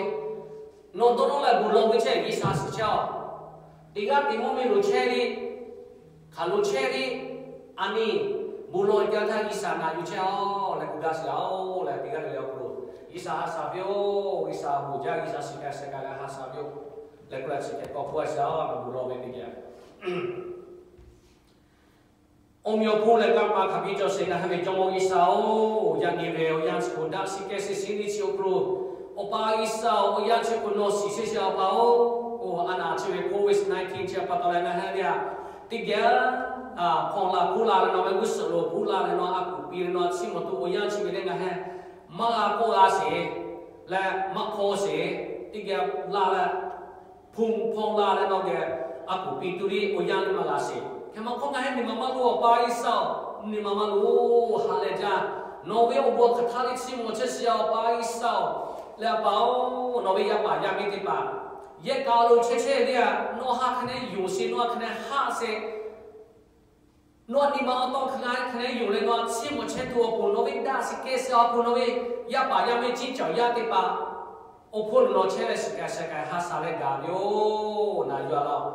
nawˬ dawˇ nawˇ leh bon lawˬ ve chehˇ G'uiˬsha shiˍ chehˇ-a. Teˇ g'aˇ teˇ mvuhˇ miˬ lo chehˇ le, hk'aˬ lo chehˇ le, a nyi bon lawˬ-e teˇ yanˇ htaˇ G'uiˬsha na yuˬ chehˇ-a leh k'oˆ gaˇ shiˍ-a-oˬ leh, teˇ g'aˇ leh leh awˬ hk'aw lo G'uiˬsha ha shaˍ ve-oˬ, G'uiˬsha bon jaˇ, G'uiˬsha shiˍ k'ai sheh k'ai leh ha shaˍ ve-oˬ leh k'oˆ leh chi hk'e k'awꞈ k'oˆ a shiˍ-a, bon lawˬ ve teˇ geh Awˬ meꞈ awˬ hponˇ lehˬ, kanˇ paˍ hk'a biˇ cawˬ sheˍ ngaˬ hui ve Jawˇmawˇ G'uiˬsha-oˬ, yaꞈ nyi ve awˬ yanˇ chi k'o daꞈ shiˍ kehˬ shiˍ shiˍ nyi chi awˬ hk'aw lo, Awˬ pa G'uiˬsha-oˬ, awˬ yanˇ chi k'o nawˬ shiˍ chehˇ shiˍ Awˬ pa-oˬ. Oˬ, a naˍ chi ve Covid nineteen chi pa taw leh ngaˬ hui ve a teˇ geh hpawnˬ la hpuˇ la leh nawˬ ve g'uˇ suhˍ lo hpuˇ la leh nawˬ a kuˬ piˇ leh nawˬ a chiˇ mvuh tuˬ awˬ yanˇ chi ve leh ngaˬ hui maˇ g'a k'oˆ g'a sheˍ leh maˇ hk'aw sheˍ, teˇ geh la leh hpuˇ hpawnˬ la leh nawˬ geh a kuˬ piˇ tuˬ liˇ awˬ yanˇ leh maˇ g'a sheˍ. Hk'e maˇ hk'awˇ ngaˬ hui nyi ma maˇ lo Awˬ pa G'uiˬsha-oˬ, nyi ma maˇ lo, ha lehˬ jaˇ. Nawˬ ve awˬ bon hk'aˬ htaˇ liˇ chiˇ mvuh chehˇ shiˍ Awˬ pa G'uiˬsha-oˬ, leh Awˬ pa-oˬ, nawˬ ve yaˇ paˍ yaˇ miˇ teˇ hpaˍ yehˇ k'a lo chehˇ chehˇ ve a, nawˬ ha hk'e nehˬ yonˍ sheˍ, nawˬ ha hk'e nehˬ haˆ sheˍ. Nawˬ nyi ma awˬ tawˇ hk'aˬ hk'e nehˬ yonˍ leh nawˬ a chiˇ mvuh chehˇ tuˬ awˬ pon nawˬ ve daꞈ shiˍ kehˬ shiˍ awˬ pon nawˬ ve yaˇ paˍ yaˇ miˇ ciˉ cawˬ yaˇ teˇ hpaˍ awˬ hk'oˆ lo nawˬ chehˇ leh shiˍ k'ai sheh k'ai ha sha leh gaˬ ve-oˬ, na yuˬ a laˇ-oˬ.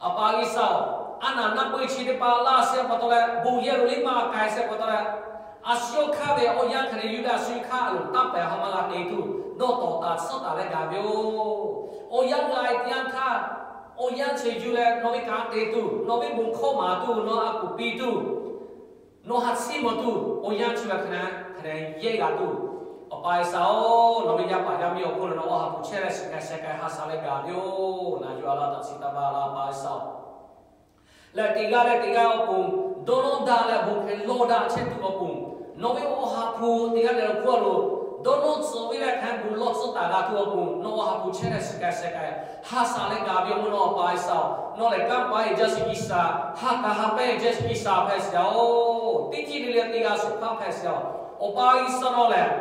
Awˬ pa G'uiˬsha-oˬ, a naˍ naˆ peuˇ chi teˇ hpaˍ laˇ shehˍ pa taw leh bon yehˇ lo liˇ maˇ k'ai shehˍ pa taw leh, a shu hk'aˇ ve awˬ yanˇ hk'e nehˬ yuˬ leh a shu hk'aˇ a loˍ taˇ pehˍ ha maˇ g'a te tuˬ dawˇ tawˍ taˍ tsuhˇ taˍ leh gaˬ ve-oˬ. Awˬ yanˇ g'a-e teˇ yanˇ htaˇ, awˬ yanˇ chi yuˬ leh nawˬ ve kanˉ te tuˬ, nawˬ ve bon hkawˇ maˍ tuˬ, nawˬ a kuˬ piˇ tuˬ, nawˬ ha chiˇ mvuh tuˬ awˬ yanˇ chi ve hk'e nehˬ hk'e nehˬ yehˇ g'a tuˬ, Awˬ pa G'uiˬsha-oˬ, nawˬ ve yaˇ paˍ yaˇ miˇ awˬ hk'oˆ lo nawˬ awˬ ha hpu chehˇ leh shiˍ k'ai sheh k'ai ha sha leh gaˬ ve-oˬ, na yuˬ a laˇ, taꞈ chi taˇ ba la Awˬ pa G'uiˬsha-oˬ. Leh teˇ g'aˇ leh teˇ g'aˇ awˬ pon dawˇ nawˇ daꞈ leh bon hk'e lawˇ daꞈ chehˇ tuˬ awˬ pon, nawˬ ve awˬ ha hpu teˇ g'aˇ leh awˬ hk'oˆ lo dawˇ nawˇ tcuh ve leh hk'e bon lawˇ tcuhˇ taˍ g'a tuˬ awˬ pon nawˬ awˬ ha hpu chehˇ leh shiˍ k'ai sheh k'ai ha sha leh gaˬ ve-oˬ mvuhˇ naw Awˬ pa G'uiˬsha-oˬ, nawˬ lehˬ kanˉ paˍ e jaˇ shiˍ G'uiˬsha, ha k'a ha pehˇ jaˇ shiˍ G'uiˬsha hpehꞈ shiˍ-oˬ, teˇ hkiˇ le le teˇ g'aˇ shawˍ hpaˇ hpehꞈ shiˍ-oˬ. Awˬ pa G'uiˬsha nawˬ lehˬ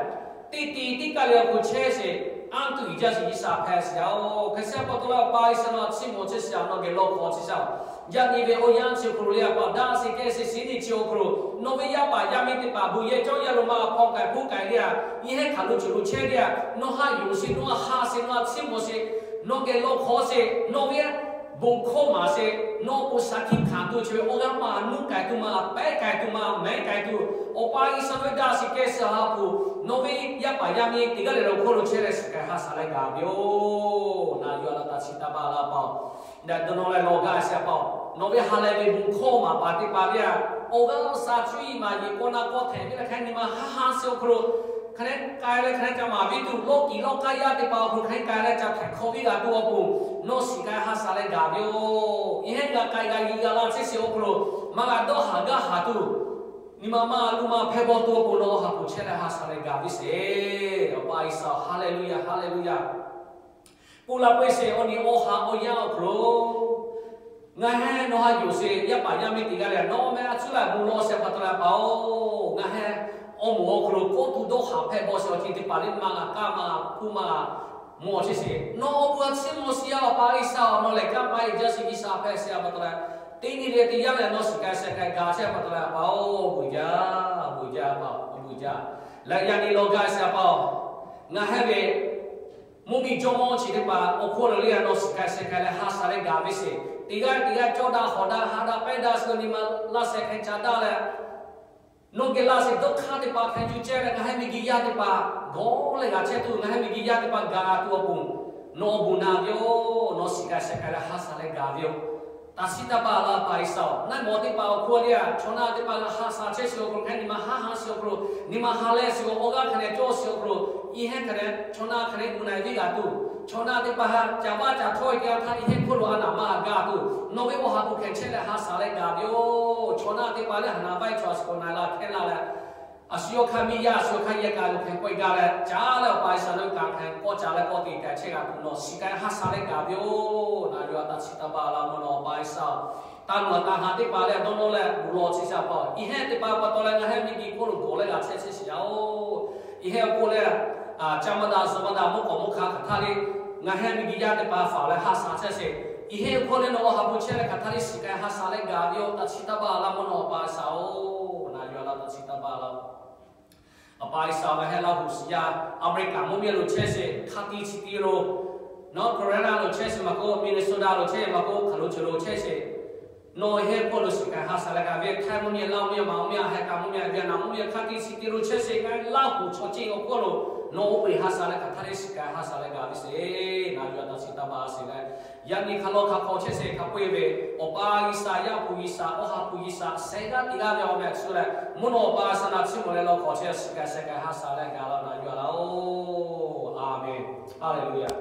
teˇ tiꞈ teˇ kaˆ le awˬ hk'aw chehˇ sheˍ, anˇ tuˬ jaˇ shiˍ G'uiˬsha hpehꞈ shiˍ-oˬ. Hk'e shiˍ pa taw leh Awˬ pa G'uiˬsha nawˬ a chiˇ mvuh chehˇ shiˍ nawˬ geh lawˇ hk'aw chehˇ shiˍ-oˬ. Yaꞈ nyi ve awˬ yanˇ chi hk'aw lo le a pa daꞈ shiˍ kehˬ shiˍ shiˍ nyi chi awˬ hk'aw lo nawˬ ve yaˇ paˍ yaˇ miˇ teˇ hpaˍ bon yehˇ cawˇ yaˇ lo maˇ hpawnˬ k'ai hpuˇ k'ai le a, nyi heˆ hk'aˬ lo cawˬ lo chehˇ le a, nawˬ ha yonˍ sheˍ, nawˬ ha sheˍ, nawˬ a chiˇ mvuh sheˍ, nawˬ geh lawˇ hk'aw sheˍ, nawˬ ve bon hkawˇ maˍ sheˍ. Nawˬ k'o shaˍ hkiˆ hkanˍ tuˬ chi ve awˬ g'aˇ maˇ, nuˇ k'ai tuˬ maˇ, pehˉ k'ai tuˬ maˇ, mehˉ k'ai tuˬ, Awˬ pa G'uiˬsha ve daꞈ shiˍ kehˬ shiˍ awˬ ha hpu, nawˬ ve yaˇ paˍ yaˇ miˇ teˇ g'aˇ leh awˬ hk'oˆ lo chehˇ leh shiˍ k'ai haˉ shaˍ leh gaˬ ve yoˬ. Na yuˬ a la taꞈ chi taˇ baˇ la paˍ-oˬ. Daꞈ dawˇ nawˇ leh lawˬ gaˇ sheˍ a paˍ-oˬ, nawˬ ve ha lehˬ ve bon hkawˇ maˍ paˍ teˇ hpaˍ ve a, awˬ g'aˇ awˬ sha cuˇ yiˍ maˍ yiˍ k'awꞈ na k'awꞈ htehꞈ ve leh hk'aˬ nyi ma haˉ haˉ shiˍ awˬ hk'aw lo, hk'aˬ hk'e k'ai leh hk'aˬ hk'e ca maˍ viˉ tuˬ, lawˇ kiˍ lawˇ k'aˇ yaˇ teˇ hpaˍ awˬ hk'aw lo hk'aˬ hk'e k'ai leh ca htaiˍ hk'awꞈ viˉ g'a tuˬ awˬ pon, nawˬ shiˍ k'ai haˉ shaˍ leh gaˬ ve yoˬ. Yaꞈ hk'aˇ g'a k'ai g'a yuˬ g'a la chehˇ shiˍ awˬ hk'aw lo, maˇ g'a dawˇ haˍ gaˇ haˍ tuˬ, nyi ma maˇ luˇ maˇ hpehˇ baw tuˬ awˬ pon nawˬ awˬ ha hpu chehˇ leh haˉ shaˍ leh gaˬ ve sheˍ. Awˬ pa G'uiˬsha, Haˍleˍluˆyaˍ, Haˍleˍluˆyaˍ. K'oˆ laˇ peuˬ sheˍ, awˬ nyi awˬ ha awˬ yanˇ awˬ hk'aw lo ngaˬ hehˉ nawˬ ha yonˍ sheˍ. Yaˇ paˍ yaˇ miˇ teˇ g'aˇ leh nawˬ meh a cuˉ laˇ bon lawˬ sheˍ pa taw leh a paˍ-oˬ, ngaˬ hehˉ awˬ moˍ awˬ hk'aw lo kawˆ tuˬ dawˇ haˍ hpehˇ baw sheˍ. Awˬ ceuˬ teˇ hpaˍ lehˬ maˇ g'a kaˇ maˇ g'a hpuˇ maˇ g'a mawˬ chehˇ sheˍ. Nawˬ awˬ bon a ciˉ mawˬ shiˍ yaˇ Awˬ pa G'uiˬsha-oˬ, nawˬ lehˬ kanˇ paˆ e jaˇ sheˍ G'uiˬsha hpehˇ sheˍ a pa taw leh, teˇ nyi leh teˇ yanˇ leh nawˬ shiˍ k'ai sheh k'ai gaˬ chehˇ pa taw leh a paˍ-oˬ, bon jaˇ, bon jaˇ a paˍ, bon jaˇ. Leh yaꞈ nyi lawˬ gaˇ sheˍ a paˍ-oˬ, ngaˬ hehˉ ve mvuhˇmiˬ jawˇmawˇ chi teˇ hpaˍ awˬ hk'oˆ lo lehˬ nawˬ shiˍ k'ai sheh k'ai leh haˉ shaˍ leh gaˬ ve sheˍ. Teˇ g'aˇ teˇ g'aˇ cawˇ daꞈ hawˍ daꞈ haꞈ daꞈ pehˇ daꞈ suh nyi ma laˇ sheh hk'e ca daꞈ leh, nawˬ geh laˇ sheˍ dawˇ hk'aˇ teˇ hpaˍ hk'e yuˬ chehˇ leh ngaˬ hehˉ miˬguiˬ yaˇ teˇ hpaˍ gawˬ leh g'a chehˇ tuˬ, ngaˬ hehˉ miˬguiˬ yaˇ teˇ hpaˍ gaˬ tuˬ awˬ pon, nawˬ awˬ bon na ve yoˬ. Nawˬ shiˍ k'ai sheh k'ai leh haˉ shaˍ leh gaˬ ve yoˬ. Taˇ shiˍ taˇ baˇ la pa G'uiˬsha-oˬ, naˆ mawˬ teˇ hpaˍ awˬ hk'oˆ lehˬ chaw naˆ teˇ hpaˍ g'a haˉ shaˍ chehˇ shiˍ awˬ hk'aw lo, hk'aˬ nyi ma haˉ haˉ shiˍ awˬ hk'aw lo, nyi ma ha leh shiˍ awˬ g'aˇ hk'aˬ nehˬ cawˇ shiˍ awˬ hk'aw lo, yaꞈ hk'aˇ hk'aˬ nehˬ chaw naˆ hk'aˬ nehˬ gu na viˉ g'a tuˬ, chaw naˆ teˇ hpaˍ haˉ ca vaˇ ca htawˇ e teˇ yanˇ htaˇ yaꞈ hk'aˇ hk'oˆ lo a naˍ maˇ g'a gaˇ tuˬ, nawˬ ve awˬ ha hpu hkeh chehˇ leh haˉ shaˍ leh gaˬ ve yoˬ. Chaw naˆ teˇ hpaˍ lehˬ haˍ naˍ vaˇ chaw a shiˍ k'o na la hkehˇ la leh, a shu yawˇ hk'aˇ miˇ yaˇ a shu yawˇ hk'aˇ yehˬ k'a lo hkeh k'oˆ e gaˇ leh caˉ leh Awˬ pa G'uiˬsha lo kanˍ hkeh k'awꞈ ca leh k'awꞈ te k'ai chehˇ g'a tuˬ nawˬ shiˍ k'ai haˉ shaˍ leh gaˬ ve yoˬ. Na yuˬ a taˇ shiˍ taˇ baˇ la mvuhˇ naw Awˬ pa G'uiˬsha-oˬ, taˇ nawˬ taˇ ha teˇ hpaˍ leh dawˇ nawˇ leh bon lawˬ chehˇ sheˍ a paˍ-oˬ, yaꞈ hk'aˇ teˇ hpaˍ pa taw leh ngaˬ hehˉ miˬguiˬ hk'oˆ lo gawˬ leh g'a chehˇ chehˇ shiˍ yaˇ-oˬ. Yaꞈ hk'aˇ hk'oˆ lehˬ, caˇ maˇ daꞈ suh maˇ daꞈ mvuhˇ k'awꞈ mvuhˇ hk'a hk'aˬ htaˇ lehˬ, ngaˬ hehˉ miˬguiˬ yaˇ teˇ hpaˍ faˍ leh haˉ shaˍ chehˇ sheˍ. Yaꞈ hk'aˇ hk'oˆ lehˬ nawˬ awˬ ha hpu chehˇ leh hk'aˬ htaˇ lehˬ shiˍ k'ai haˉ shaˍ leh gaˬ ve yoˬ. Taˇ shiˍ taˇ baˇ la mvuhˇ naw Awˬ pa G'uiˬsha-oˬ, na yuˬ a la taˇ shiˍ taˇ baˇ la Awˬ pa G'uiˬsha, ngaˬ hehˉ Laˇ huˍ shiˍ yaˇ, Aˍmeˍriˆkaˍ mvuhˇmiˬ lo chehˇ sheˍ, hk'a tiꞈ chi tiꞈ lo, North Carolina lo chehˇ sheˍ maˇ k'oˆ, Minnesota lo chehˇ maˇ k'oˆ, hk'aˬ lo ceuˬ lo chehˇ sheˍ. Nawˬ hehˉ hk'oˆ lo shiˍ k'ai haˉ shaˍ leh gaˬ ve, Htaiˇ mvuhˇmiˬ, Laˇ mvuhˇmiˬ, Maˍ mvuhˇmiˬ, Heh kaˍ mvuhˇmiˬ, Vietnam mvuhˇmiˬ, hk'a tiꞈ chi tiꞈ lo chehˇ sheˍ. Ngaˬ Laˇ huˍ chaw ceuˬ awˬ hk'oˆ lo nawˬ oˇ hk'e haˉ shaˍ leh hk'aˬ htaˇ lehˬ shiˍ k'ai haˉ shaˍ leh gaˬ ve sheˍ. Na yuˬ a taˇ shiˍ taˇ baˇ sheˍ leh, yaꞈ nyi hk'a lawˬ hk'a hk'aw chehˇ sheˍ hk'a peu-eˬ ve Awˬ pa G'uiˬsha, Yaˇ hpu G'uiˬsha, Awˬ ha hpu G'uiˬsha, shehˍ g'aˇ teˇ g'aˇ ve awˬ meh tcuh leh mvuhˇ naw Awˬ pa G'uiˬsha na chiˇ mvuh leh lawˬ hk'aw chehˇ shiˍ k'ai sheh k'ai haˉ shaˍ leh gaˬ la na yuˬ a la-oˬ. Aˍmenˍ. Haˍleˍluˆyaˍ.